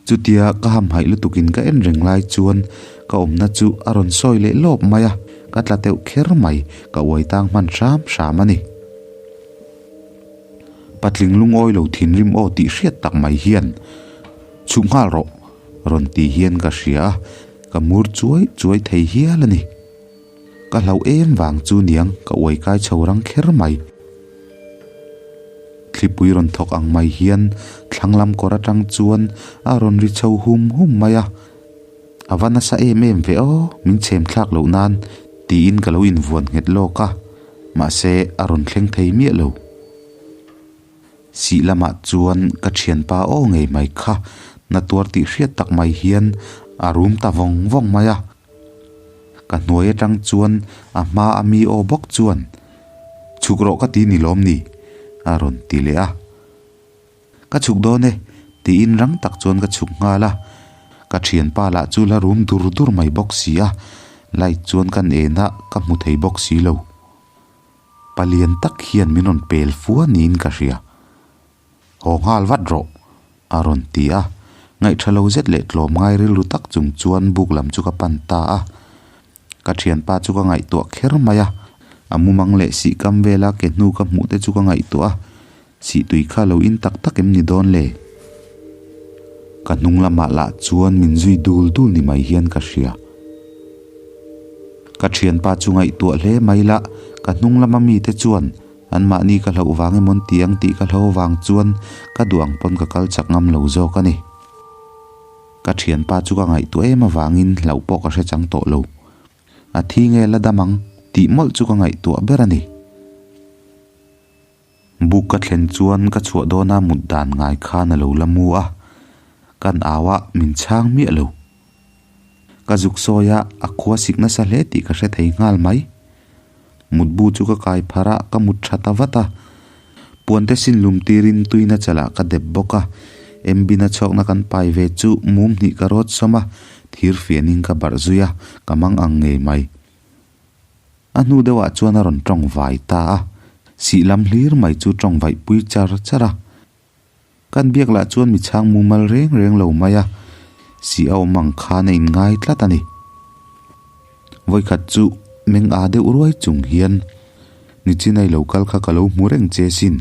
Chutia ka hamhaih lutukin ka en reng lai chuan ka awmna chu a rawn sawi leh lawp mai a, ka tla teuh kher mai, ka uai tang hman hram hram a ni. Patling lungawi lo thinrim aw tih hriat tak mai hian, Chhuk nghal rawh, rawn ti hian ka hria a, ka mur chuai chuai thei hial a ni. Ka hlauh em vang chu niang ka uai kai chho rang kher mai. Thlipui rawn thawk ang mai hian thlang lam kawr atang chuan a rawn ri chho hum hum mai a. A va nasa em em ve aw, min chhem thlak loh nan tiin ka lo invuan nghet lawk a, mahse a rawn thleng thei miah lo. Sih lamah chuan ka thianpa aw ngei mai kha na tuar tih hriat tak mai hian a rum ta vawng vawng mai a. Ka hnuai atang chuan a hma a mi aw bawk chuan, Chhuk rawh ka ti ni lawm ni? a rawn ti leh a. Ka chhuk dawn e, tiin rang tak chuan ka chhuk nghal a. Ka thianpa lah chu la rum dur dur mai bawk si a, light chuan kan en a, ka hmu thei bawk si lo. Palian tak hian min rawn pel fua niin ka hria. Haw nghal vat rawh, a rawn ti a. Ngaihṭha lo zet leh tlawm ngai rilru tak chung chuan buk lam chu ka pan ta a. Ka thianpa chu ka ngaihtuah kher mai a, a mumang leh sihkam vela ke hnu ka hmuh te chu ka ngaihtuah a, Sihtui kha lo in tak tak em ni dawn le? Ka hnung lamah lah chuan min zui dul dul ni mai hian ka hria. Ka thianpa chu ngaihtuah hle mai la, ka hnung lama mite chuan anmahni ka hlauh vang emawn ti ang tih ka hlo vang chuan ka duh ang pawn ka kal chak ngam lo zawk a ni. Ka thianpa chu ka ngaihtuah em avangin hlauh pawh ka hre chang tawh lo. A thi nge la dam ang tih mawlh chu ka ngaihtuah ber a ni. Buk ka thlen chuan ka chhuah dawna mut dan ngai khan a lo la mu a, kan au a min chhang miah lo. Ka zuk sawi a, a khua sik nasa hle tih ka hre thei nghal mai. Mutbu chu ka kai phar a, ka mut tha ta vat a. Puante sin lum tirin tuina chalah ka dep bawk a, Embina chhuakna kan pai ve chu mum hnih ka rawt sawm a, thir fianin ka barh zui a, ka mang ang ngei mai. A hnu deuhah chuan a rawn tawng vai ta a, sih lam hlir mai chu tawng vaih pui char char a. Kan biak lah chuan mi chhang mumal reng reng lo mai a, sih a awm ang khan a inngai tlat a ni. Vawikhat chu meng a deuh ruai chung hian, Nichinai lo kal kha ka lo hmu reng che sin,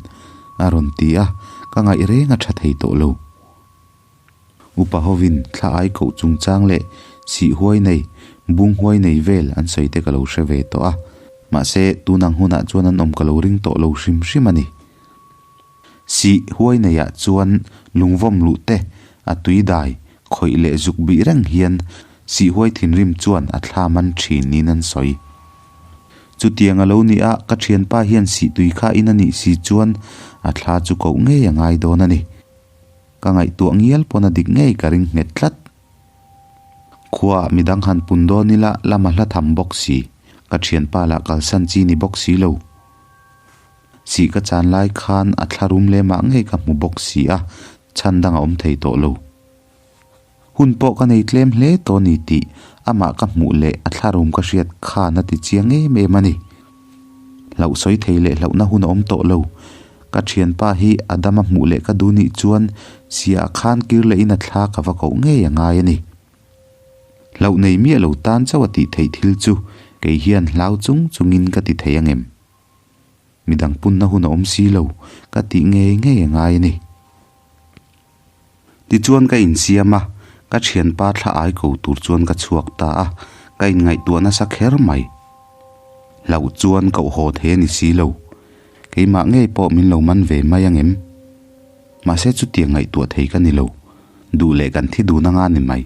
a rawn ti a, ka ngaih reng a tha thei tawh lo. Upa hovin thla ai koh chungchang leh sih huai nei, bung huai nei vel an sawi te ka lo hre ve tawh a. Mahse, tun ang hunah chuan an awm ka lo ring tawh lo hrim hrim a ni. Sih huai neiah chuan lungvawm luh te, a tui dai, khawih leh zuk bih reng hian sih huai thinrim chuan a thla man thin niin an sawi. Chutiang a lo ni a, ka thianpa hian sih tui kha in a nih si chuan a thla chu koh ngei a ngai dawn a ni. Ka ngaihtuah ngial pawn a dik ngei ka ring nghet tlat. Khuaah midang han pun dawn ila lama hla tham bawk si, ka thianpa lah kalsan chi ni bawk si lo. Sih ka chan lai khan a thla rum lemah ngei ka hmu bawk si a, chhan dang a awm thei tawh lo. Hun pawh ka nei tlem hle tawh ni tih amah ka hmuh leh a thla rum ka hriat khan a ti chiang em em a ni. Hlauh sawi thei leh hlauhna hun a awm tawh lo. Ka thianpa hi a dam a hmuh leh ka duh nih chuan siah khan kir leh in a thla ka va koh ngei a ngai a ni. Hlauh nei miah lo tan chauh a tih theih thil chu kei hian hlau chung chungin ka ti thei angem? Midang punna hun a awm si lo, ka tih ngei ngei a ngai a ni. Tichuan ka insiam a, ka thianpa thla ai ko tur chuan ka chhuak ta a, ka inngaihtuah nasa kher mai. Hlauh chuan koh haw thei a ni si lo, keimah ngei pawh min lo man ve mai angem? Mahse chutiang ngaihtuah thei ka ni lo, duh leh kan thi dun anga ni mai.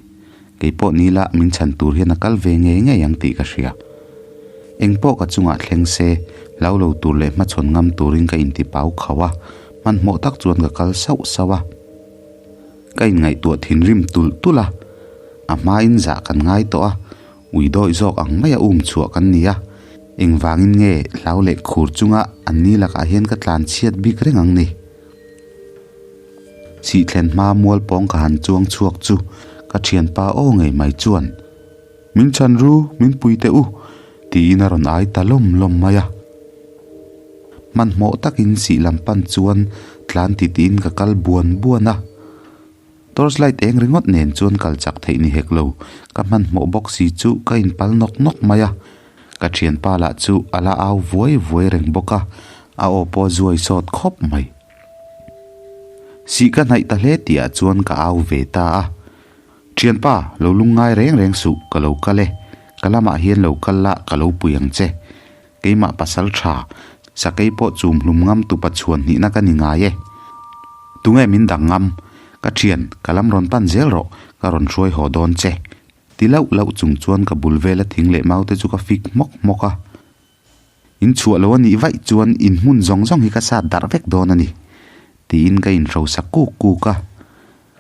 Kei pawh ni la min chhan tur hian a kal ve ngei ngei ang tih ka hria. Engpawh ka chungah thleng se, hlau lo tur leh hmachhawn ngam turin ka intipau khauh a, Hmanhmawh tak chuan ka kal sauh sauh a, ka inngaihtuah thinrim tulh tulh a, a hmain zah kan ngai tawh a, ui dawih zawk ang maia um chhuah kan ni a, engvangin nge hlau leh khur chunga an ni lakah hian ka tlan chhiat bik reng ang ni? Chhihthlen hma mual pawng ka han chuang chhuak chu ka thianpa aw ngei mai chuan, Min chhan ru, min pui teh u, tiin a rawn ai ta lawm lawm mai a. Hmanhmawh takin sih lam pan chuan tlan ti tiin ka kal buan buan a. Torch light eng ringawt nen chuan kal chak theih ni hek lo, ka hmanhmawh bawk si chu ka inpal nawk nawk mai a. Ka thianpa lah chu a la au vuai vuai reng bawk a, a aw pawh a zuai sawt khawp mai. Sih ka hnaih ta hle tihah chuan ka au ve ta a. Thianpa, lo lungngai reng reng suh, ka lo kal e. Ka lamah hian lo kal la, ka lo pui ang che. Keimah pasal tha, sakei pawh chum hlum ngam tupa chhuan hnihna ka ni ngai e. Tunge min dang ngam? Ka thian, ka lam rawn pan zel rawh, ka rawn hruai haw dawn che. Ti lauh lauh chung chuan ka bul vela thing leh mau te chu ka fik hmawk hmawk a. In chhuah lo a nih vaih chuan in hmun zawng zawng hi ka sat darh vek dawn a ni, tiin ka inhrosa kuk kuk a.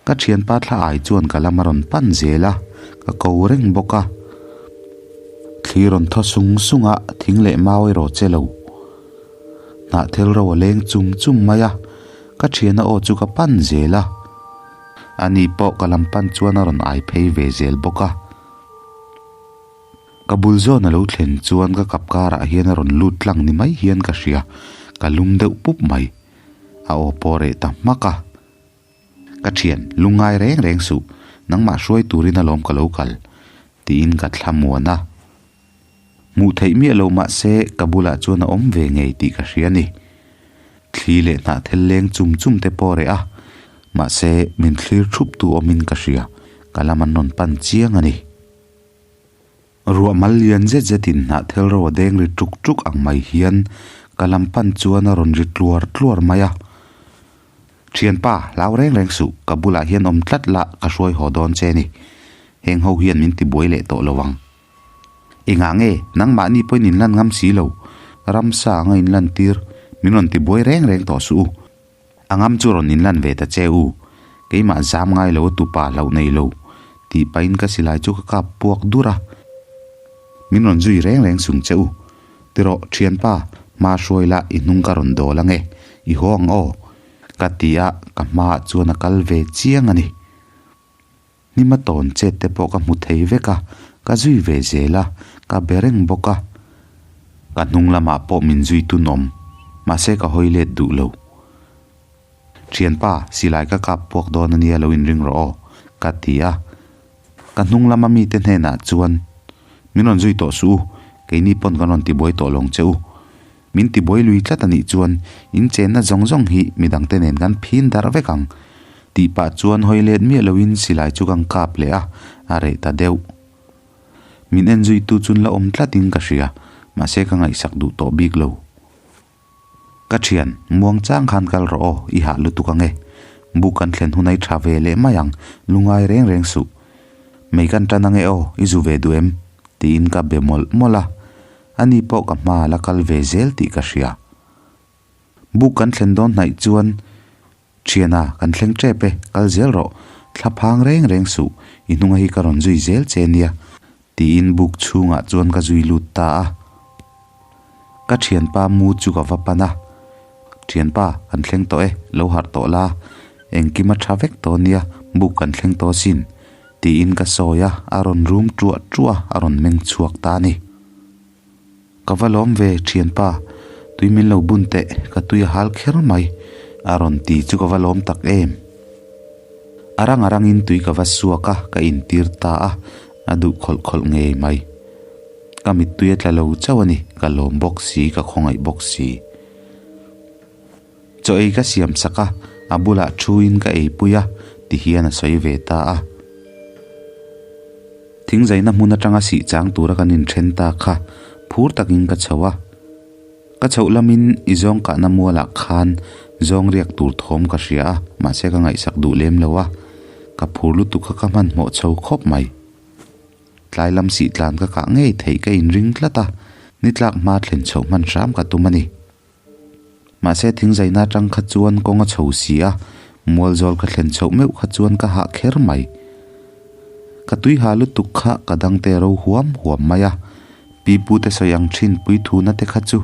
Ka thianpa thla ai chuan ka lam a rawn pan zel a, ka ko reng bawk a. Thli rawn thaw sung sung a, thing leh mau erawh che lo. Hnahthel ro a leng chum chum mai a, ka thiana aw chu ka pan zel a. Ani pawh ka lam pan chuan a rawn ai phei ve zel bawk a. Ka bul zawn a lo thlen chuan ka kap karah hian a rawn lut tlang ni mai hian ka hria, ka lum deuh pup mai. A aw pawh reh ta hmak a. Ka thian, lungngai reng reng suh, nangmah hruai turin alawm ka lo kal, tiin ka thlamuan a. Hmuh theih miah lo mah se ka bulah chuan a awm ve ngei tih ka hria a ni. Thli leh hnahthel leng chum chum te pawh reh a, mahse min thlir thup tu awmin ka hria, ka lam an rawn pan chiang a ni. Ruah mal lian zet zetin hnahthel ro a deng ri tuk tuk ang mai hian ka lam pan chuan a rawn ri tluar tluar mai a. Thianpa, hlau reng reng suh, ka bulah hian awm tlat la ka hruai haw dawn che ni. Heng ho hian min tibuai leh tawh lo ang. Engah nge nangmahni pawhin in lan ngam si lo, ramsa anga in lan tir, min rawn tibuai reng reng tawh suh u. A ngam chu rawn inlan ve ta che u, keimah zam ngai lo a tupa hlauh nei lo, tih pahin ka silai chu ka kap puak dur a. Min rawn zui reng reng sung che u. Tirawh thianpa, hma hruai la i hnung ka rawn dawl ange, i haw ang aw, ka ti a, ka hmaah chuan a kal ve chiang a ni. Hnima tawn chet te pawh ka hmu thei vek a, ka zui ve zel a, ka be reng bawk a. Ka hnung lamah pawh min zui tun awm, mahse ka hawi let duh lo. Thianpa, silai ka kap puak dawn a nia lo inring rawh aw, ka ti a. Ka hnung lama mite hnenah chuan, Min rawn zui tawh suh u, keini pawn kan rawn tibuai tawh lawng che u. Min tibuai lui tlat a nih chuan in chenna zawng zawng hi midangte nen kan phin darh vek ang tih pah chuan hawi let miah loin silai chu kan kap leh a, a reh ta deuh. Min en zuitu chun la awm tlatin ka hria, mahse ka ngaihsak duh tawh bik lo. Ka thian, muang chang khan kal rawh aw, i hah lutuk ang e. Buk kan thlen hun ai tha ve leh mai ang, lungai reng reng suh. Mei kan tan ang e aw, i zu ve duh em? tiin ka be mawlh mawlh a. Ani pawh ka hma la kal ve zel tih ka hria. Buk kan thlen dawn hnaih chuan, Thiana, kan thleng tep e, kal zel rawh, thla phang reng reng suh, i hnunga hi ka rawn zui zel che nia, tiin buk chhungah chuan ka zui lut ta a. Ka thianpa mu chu ka va pan a, Thianpa, kan thleng tawh e, lo harh tawh la, engkim a tha vek tawh nia, buk kan thleng tawh asin, tiin ka sawi a, a rawn rum ṭuah ṭuah a, a rawn meng chhuak ta a ni. Ka va lawm ve, thianpa, tui min lo bun teh, ka tui a hal kher mai, a rawn ti chu ka va lawm tak em. A rang a rangin tui ka va suak a, ka intir ta a, a duh khawlh khawlh ngei mai. Ka mittui a tla lo chauh a ni, ka lawm bawk si, ka khawngaih bawk si. Chaw ei ka siam sak a, a bulah thuin ka eipui a, ti hian a sawi ve ta a. Thingzaina hmun atanga sih chang tura kan inthen ta kha phur takin ka chho a. Ka chhoh lamin i zawng kahna mualah khan zawng riak tur thawm ka hria a, mahse ka ngaihsak duh lem lo a, ka phur lutuk kha ka hmanhmawh chho khawp mai. Tlai lam sih tlan ka kah ngei theih ka inring tlat a, ni tlak hma thlen chhoh hman hram ka tum a ni. Mahse thingzaina atang kha chuan kawng a chho si a, mualzawl ka thlen chhoh meuh kha chuan ka hah kher mai. Ka tui ha lutuk kha ka dangte ro huam huam mai a, pipu te sawi ang thin pui thuna te kha chu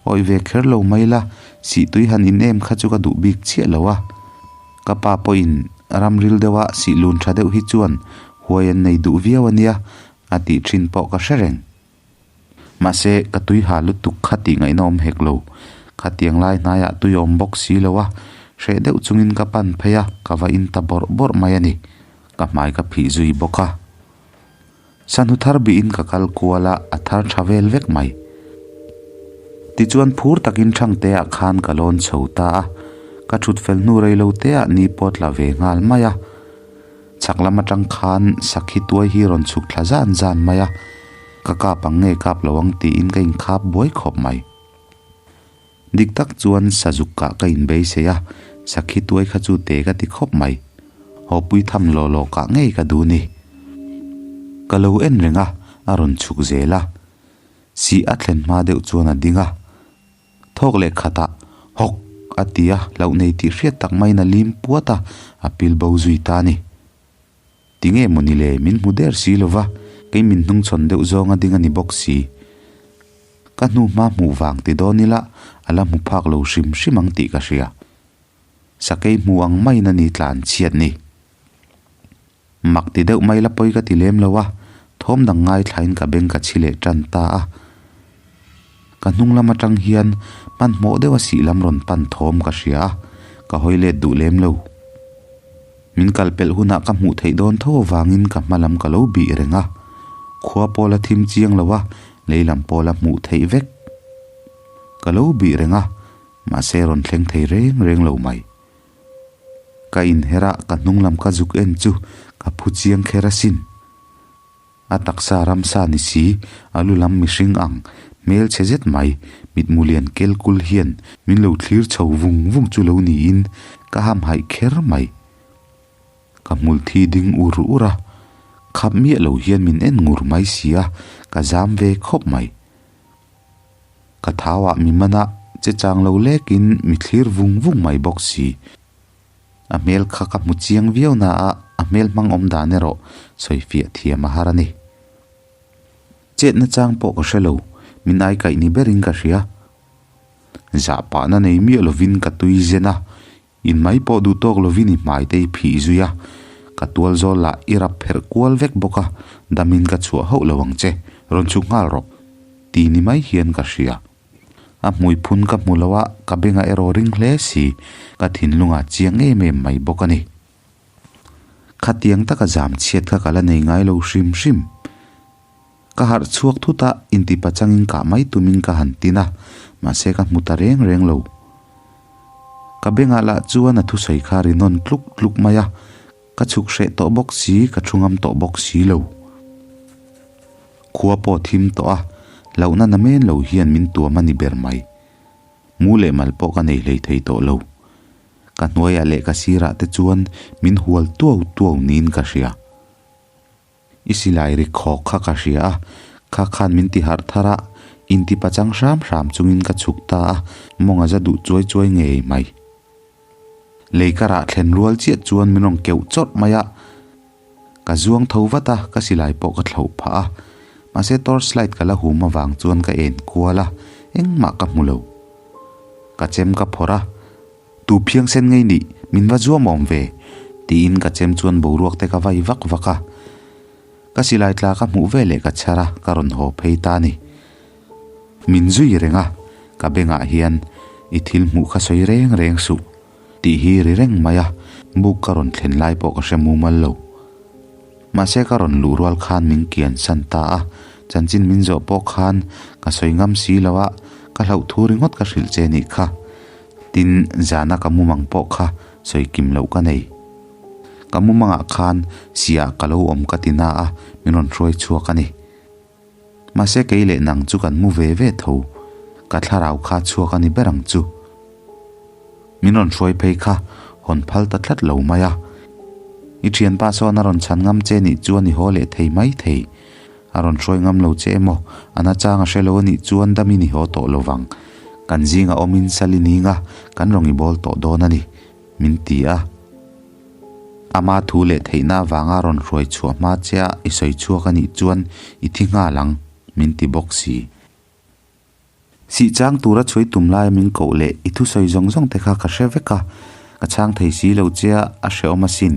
awih ve kher lo mai la, sih tui han in em kha chu ka duh bik chiah lo a. Ka pa pawhin ramril deuha sih lun tha deuh hi chuan huai an nei duh viau a nia a tih thin pawh ka hre reng. Mahse, ka tui ha lutuk kha tih ngaihna awm hek lo. Khatiang lai hnaiah tui a awm bawk si lo a, hreh deuh chungin ka pan phei a, ka va in ta bawrh bawrh mai a ni. Ka hmai ka phih zui bawk a. Sanhu thar bihin ka kal kual a, a thar tha vel vek mai. Tichuan phur takin Thangteah khan ka lawn chho ta a, ka thut fel hnu rei lo teah ni pawh tla ve nghal mai a. Chhak lam atang khan sakhi tuai hi rawn chhuk thla zan zan mai a, ka kap ang nge kap lo ang tiin ka inkhap buai khawp mai. Dik tak chuan sazuk kah ka inbeisei a, sakhi tuai kha chu te ka ti khawp mai. Hawpui tham law law kah ngei ka duh ni. Ka lo en reng a, a rawn chhuk zel a. Sih a thlen hma deuh chuan a ding a. Thawk leh khatah, Hawk! a ti a, hlauh nei tih hriat tak maiin a lim puat a, a pil bo zui ta a ni. Tinge mawni le, min hmu der si lo va, kei min hnungchhawn deuh zawng a ding a ni bawk si. Ka hnu hma hmuh vang ti dawn ila, a la hmu phak lo hrim hrim ang tih ka hria. Sakei hmu ang maiin a ni tlan chhiat ni. Mak ti deuh mai la pawi ka ti lem lo a, thawm dang ngaithlain ka beng ka chhi leh tan ta a. Ka hnung lam atang hian hmanhmawh deuha sih lam rawn pan thawm ka hria a, ka hawi let duh lem lo. Min kal pelh hunah ka hmuh theih dawn tho avangin ka hma lam ka lo bih reng a, khua pawla thim chiang lo a, lei lam pawla hmuh theih vek ka lo bih reng a, mahse rawn thleng thei reng reng lo mai. Ka inher a, ka hnung lam ka zuk en chu ka phu chiang kher asin. A taksa ramsa ni si, a lu lam mihring ang, hmel chhe zet mai, mitmu lian kel kul hian min lo thlir chho vung vung chu lo niin ka hamhaih kher mai. Ka hmul thi ding ur ur a, khap miah lo hian min en ngur mai si a, ka zam ve khawp mai. Ka thauah mi mana che chang lo lekin mi thlir vung vung mai bawk si. A hmel kha ka hmu chiang viau na a, a hmel hmang awm dan erawh sawi fiah thiam a har a ni. Chetna chang pawh ka hre lo, min ai kaih ni berin ka hria. Zah pahna nei miah lovin ka tui zen a, in mai pawh duh tawk lovin i hmai te i phih zui a, ka tual zawl lah i rap pherh kual vek bawk a, damin ka chhuah hauh lo ang che, rawn chhuk nghal rawh, ti ni mai hian ka hria. A hmui phun ka hmu lo a, ka bengah erawh ring hle si, ka thinlungah chiang em em mai bawk a ni. Khatiang taka zam chhiat kha ka la nei ngai lo hrim hrim. Ka harh chhuak thut a, inti pachangin kah mai tumin ka han tin a, mahse ka hmu ta reng reng lo. Ka bengah lah chuan a thusawi kha ri nawn tluk tluk mai a, ka chhuk hreh tawh bawk si, ka thu ngam tawh bawk si lo. Khua pawh thim tawh a, hlauhna na men lo hian min tuam a ni ber mai. Mu leh mal pawh ka nei hlei thei tawh lo. Ka hnuaiah leh ka sirah te chuan min hual tuau tuau niin ka hria. I silai ri khawk kha ka hria a, kha khan min ti harh thar a, inti pachang hram hram chungin ka chhuk ta a, mawng a za duh chuai chuai ngei mai. Lei ka rah thlen rual chiah chuan min rawn keuh chawrh mai a, Ka zuang tho vat a, ka silai pawh ka thlauh phah a. Mahse torch light ka la hum avang chuan ka en kual a, engmah ka hmu lo. Ka chem ka phawrh a, Tu phiang sen ngei nih, min va zuam awm ve, tiin ka chem chuan boruak te ka vai vak vak a. Ka silai tla ka hmuh veleh ka chhar a, ka rawn haw phei ta a ni. Min zui reng a, ka bengah hian i thil hmuh kha sawi reng reng suh. Tih hi ri reng mai a, buk ka rawn thlen lai pawh ka hre mumal lo. Mahse ka rawn luh rual khan min kian san ta a, chanchin min zawh pawh khan ka sawi ngam si lo a, ka hlauh thu ringawt ka hrilh che nih kha. Tin, zana ka mumang pawh kha sawi kim loh ka nei. Ka mumangah khan siah ka lo awm ka ti na a, min rawn hruai chhuak a ni. Mahse kei leh nang chu kan mu ve ve tho, ka thlarau kha chhuak a ni ber ang chu. Min rawn hruai phei kha hawn phal ta tlat lo mai a. I thianpa sawn a rawn chhan ngam che nih chuan i haw leh thei mai thei. A rawn hruai ngam lo che emaw, a nachang a hre lo a nih chuan damin i haw tawh lo vang. Kan zingah awmin sal i ning a, kan rawn i bawl tawh dawn a ni, min ti a. Ama thu leh theihna avanga rawn hruai chhuah hma che a i sawi chhuak a nih chuan i thi nghal ang, min ti bawk si. Sih chang tura chhuai tum laia min koh leh i thusawi zawng zawng te kha ka hre vek a, ka chhang thei si lo che a, a hrehawm asin.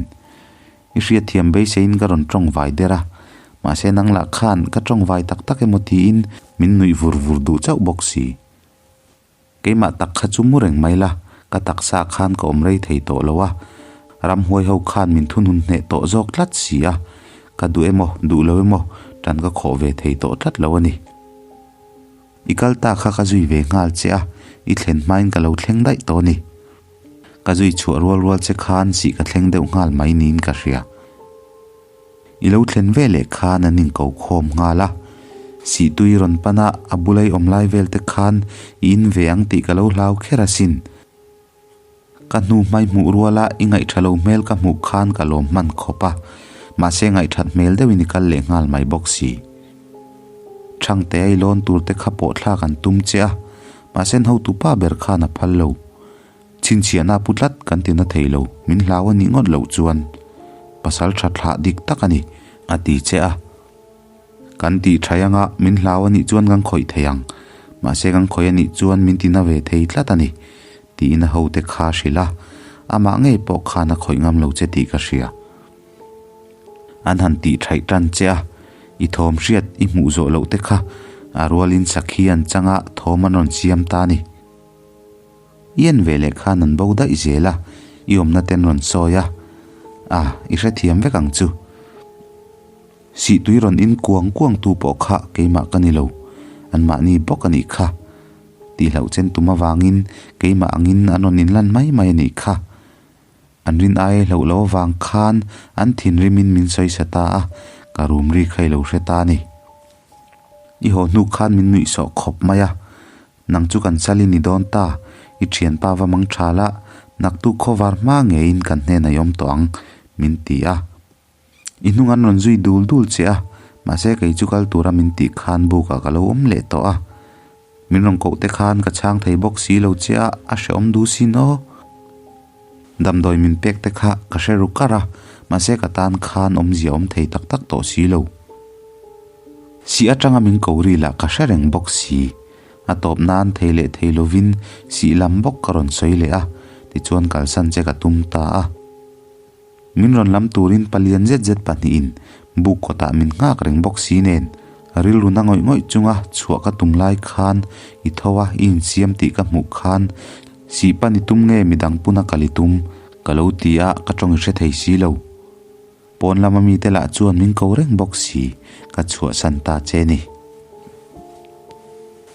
I hriatthiam beiseiin ka rawn tawng vai der a, mahse nang lah khan ka tawng vai tak tak emaw tiin min nuih vur vur duh chauh bawk si. Keimah tak kha chu mu reng mai la, ka taksa khan ka awm rei thei tawh lo a, ramhuai ho khan min thunun hneh tawh zawk tlat si a, ka duh emaw duh lo emaw tan ka khawh ve thei tawh tlat lo a ni. I kal ta kha ka zui ve nghal che a, i thlen hmain ka lo thleng daih tawh a ni. Ka zui chhuah rual rual che khan sih ka thleng deuh nghal mai niin ka hria. I lo thlen ve leh khan an inko khawm nghal a, Sihtui rawn pan a, a bulai awm lai vel te khan i in ve ang tih ka lo hlau kher asin. Ka hnu hmai hmuh ruala i ngaihtha lo hmel ka hmuh khan ka lawm hman khawp a, Mahse ngaihthat hmel deuhin i kal leh nghal mai bawk si. Thangte a i lawn tur te kha pawh thlak an tum che a, mahse an hotu pa ber khan a phal lo. Chhinchhiahna a pu tlat kan ti na thei lo, min hlau a nih ngawt loh chuan pasal tha thlah dik tak a ni, a ti che a. Kan tih thaih anga min hlau a nih chuan kan khawih thei ang, mahse kan khawih a nih chuan min ti na ve thei tlat a ni, tiin a hote kha a hrilh a, amah ngei pawh khan a khawih ngam lo che tih ka hria. An han tih thaih tan che a, i thawm hriat i hmuh zawh loh te kha a rualin sakhi an chang a, thawm an rawn siam ta a ni. I en ve leh khan an bo daih zel a, i awmna te an rawn sawi a, a, i hrethiam vek ang chu. Sihtui rawn in kuang kuang tu pawh kha keimah ka ni lo, anmahni bawk a nih kha. Tihloh chen tum avangin keimah angin an rawn inlan mai mai a nih kha. An rin ai hloh lo avang khan an thinrimin min sawi sa ta a, ka rum ri kha i lo hre ta a ni. I haw hnu khan min nuih sawh khawp mai a, nang chu kan sal i ni dawn ta, i thianpa va mang tha la, naktuk khawvar hma ngeiin kan hnenah i awm tawh ang, min ti a. I hnung an rawn zui dul dul che a, mahse kei chu kal tura min tih khan bukah ka lo awm leh tawh a. Min rawn koh te khan ka chhang thei bawk si lo che a, a hrehawm duh sin aw. Damdawi min pek te kha ka hre ru kar a, mahse ka tan khan awmzia awm thei tak tak tawh si lo. Si atanga min ko ri lah ka hre reng bawk si. A tawp nan thei leh thei lovin sih lam bawk ka rawn sawi leh a, tichuan kalsan che ka tum ta a. Min rawn lam turin palian zet zet pahnihin buk kawtah min nghak reng bawk si nen, rilru na ngawih ngawih chunga chhuah ka tum lai khan i tho a, i insiam tih ka hmuh khan sihpan i tum nge midang puna kal i tum? ka lo ti a, ka tawng i hre thei si lo. Pawn lama mite lah chuan min ko reng bawk si, ka chhuahsan ta che ni.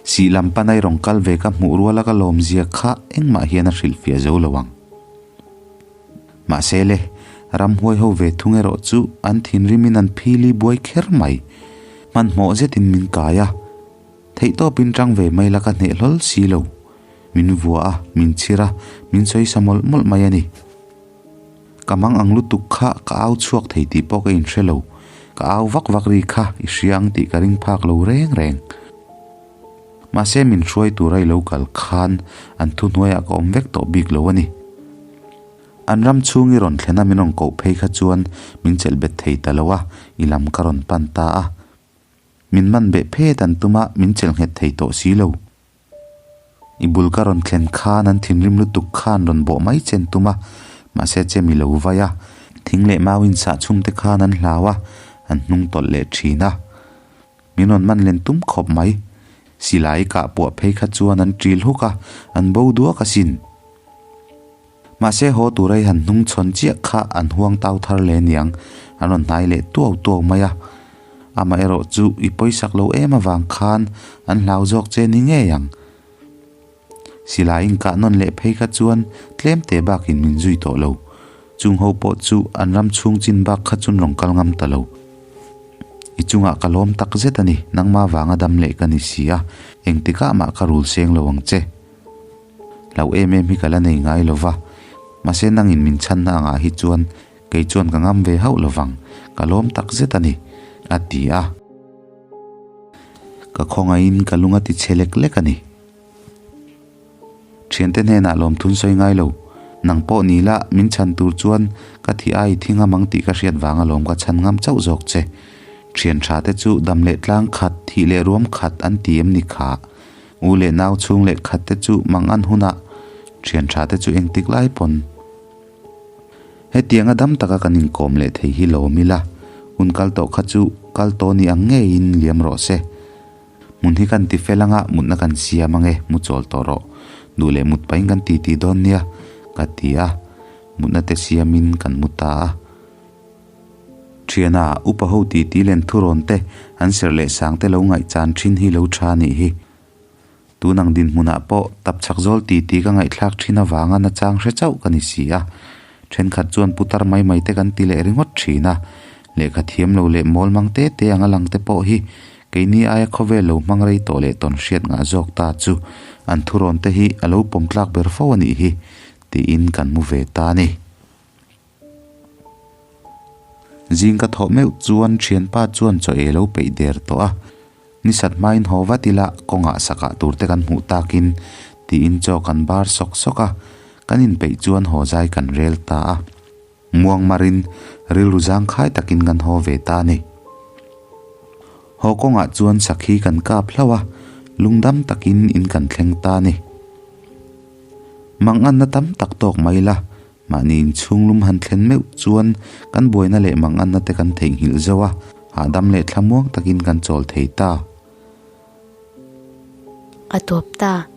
Sih lam panai rawn kal ve ka hmuh ruala ka lawmzia kha engmah hian a hrilhfiah zo lo ang. Mahse le, ramhuai ho ve thung erawh chu an thinrimin an phili buai kher mai. Hmanhmawh zetin min kai a, theihtawpin tang ve mai la ka hneh hlawl si lo. Min vua a, min chhir a, min sawi sa mawlh mawlh mai a ni. Ka mang ang lutuk kha ka au chhuak thei tih pawh ka inhre lo. Ka au vak vak ri kha i hria ang tih ka ring phak lo reng reng. Mahse min hruai tura i lo kal khan an thuhnuaiah ka awm vek tawh bik lo a ni. An ram chhung i rawn thlen a min rawn koh phei kha chuan min chelh bet thei ta lo a, i lam ka rawn pan ta a. Min man beh phet an tum a, min chelh nghet thei tawh si lo. I bul ka rawn thlen khan an thinrim lutuk khan rawn bawh mai che an tum a, mahse che mi lo vai a, thing leh mau in sah chhum te khan an hlau a, an hnung tawlh leh thin a. Min rawn man len tum khawp mai. Silai kah puah phei kha chuan an ṭil huk a, an bo duak asin. Mahse haw tura i han hnung chhawn chiah kha an huang tau thar leh aniang, an rawn hnai leh tuau tuau mai a. Amaherawh chu i pawisak lo em avang khan an hlau zawk che ni ngei ang. Silai inkah nawn leh phei kha chuan tlem te bakin min zui tawh lo. Chung ho pawh chu an ram chhung chin bak kha chun rawn kal ngam ta lo. I chungah ka lawm tak zet a ni, nangma vanga dam leh ka ni si a, engtikah mah ka rul seng lo ang che. Hlauh em em hi ka la nei ngai lo va, mahse nangin min chhanna angah hi chuan kei chuan ka ngam ve hauh lo vang, ka lawm tak zet a ni, a ti a. Ka khawngaihin ka lung a ti chhe lek lek a ni. Thiante hnenah lawmthun sawi ngai lo. Nang pawh ni la, min chhan tur chuan ka thi ai thi ngam ang tih ka hriat vang alawm ka chhan ngam chauh zawk che. Thian tha te chu dam leh tlang khat, thih leh ruam khat an ti em ni kha? U leh nau chhung leh khat te chu mang an hunah thian tha te chu engtik lai pawn. Hetianga dam taka kan inkawm leh thei hi lawm ila, hun kal tawh kha chu kal tawh ni ang ngeiin liam rawh se. Hmun hi kan ti fel anga mutna kan siam ange, mu chawl tawh rawh. Duh leh mut pahin kan titi dawn nia, ka ti a. Mutna te siamin kan mu ta a. Thiana, upa ho titi len thurawn te, an serh leh sang te lo ngaihchan thin hi lo tha nih hi. Tun ang dinhmunah pawh tapchhak zawl titi ka ngaihthlak thin avanga nachang hre chauh ka ni si a. Thenkhat chuan putar mai mai te kan ti leh ringawt thin a. Lehkha thiam lo leh mawl mang te te anga lang te pawh hi Keini aia khawvel lo hmang rei tawh leh tawn hriat ngah zawk ta chu an thurawn te hi a lo pawm tlak ber fo a nih hi tiin kan mu ve ta a ni. Zing ka thawh meuh chuan thianpa chuan chaw ei lo peih der tawh a. Ni sat hmain haw vat ila kawngah sakah tur te kan hmuh takin tiin chaw kan bar sawk sawk a, kan inpeih chuan haw zai kan rel ta a. Muang marin rilru zangkhai takin kan haw ve ta a ni. Haw kawngah chuan sakhi kan kap hlauh a, lungdam takin in kan thleng ta a ni. Manganna tam tak tawk mai la, Mahni inchhung lum han thlen meuh chuan kan buaina leh manganna te kan theihnghilh zo a, hahdam leh thlamuang takin kan chawl thei ta. A tawp ta.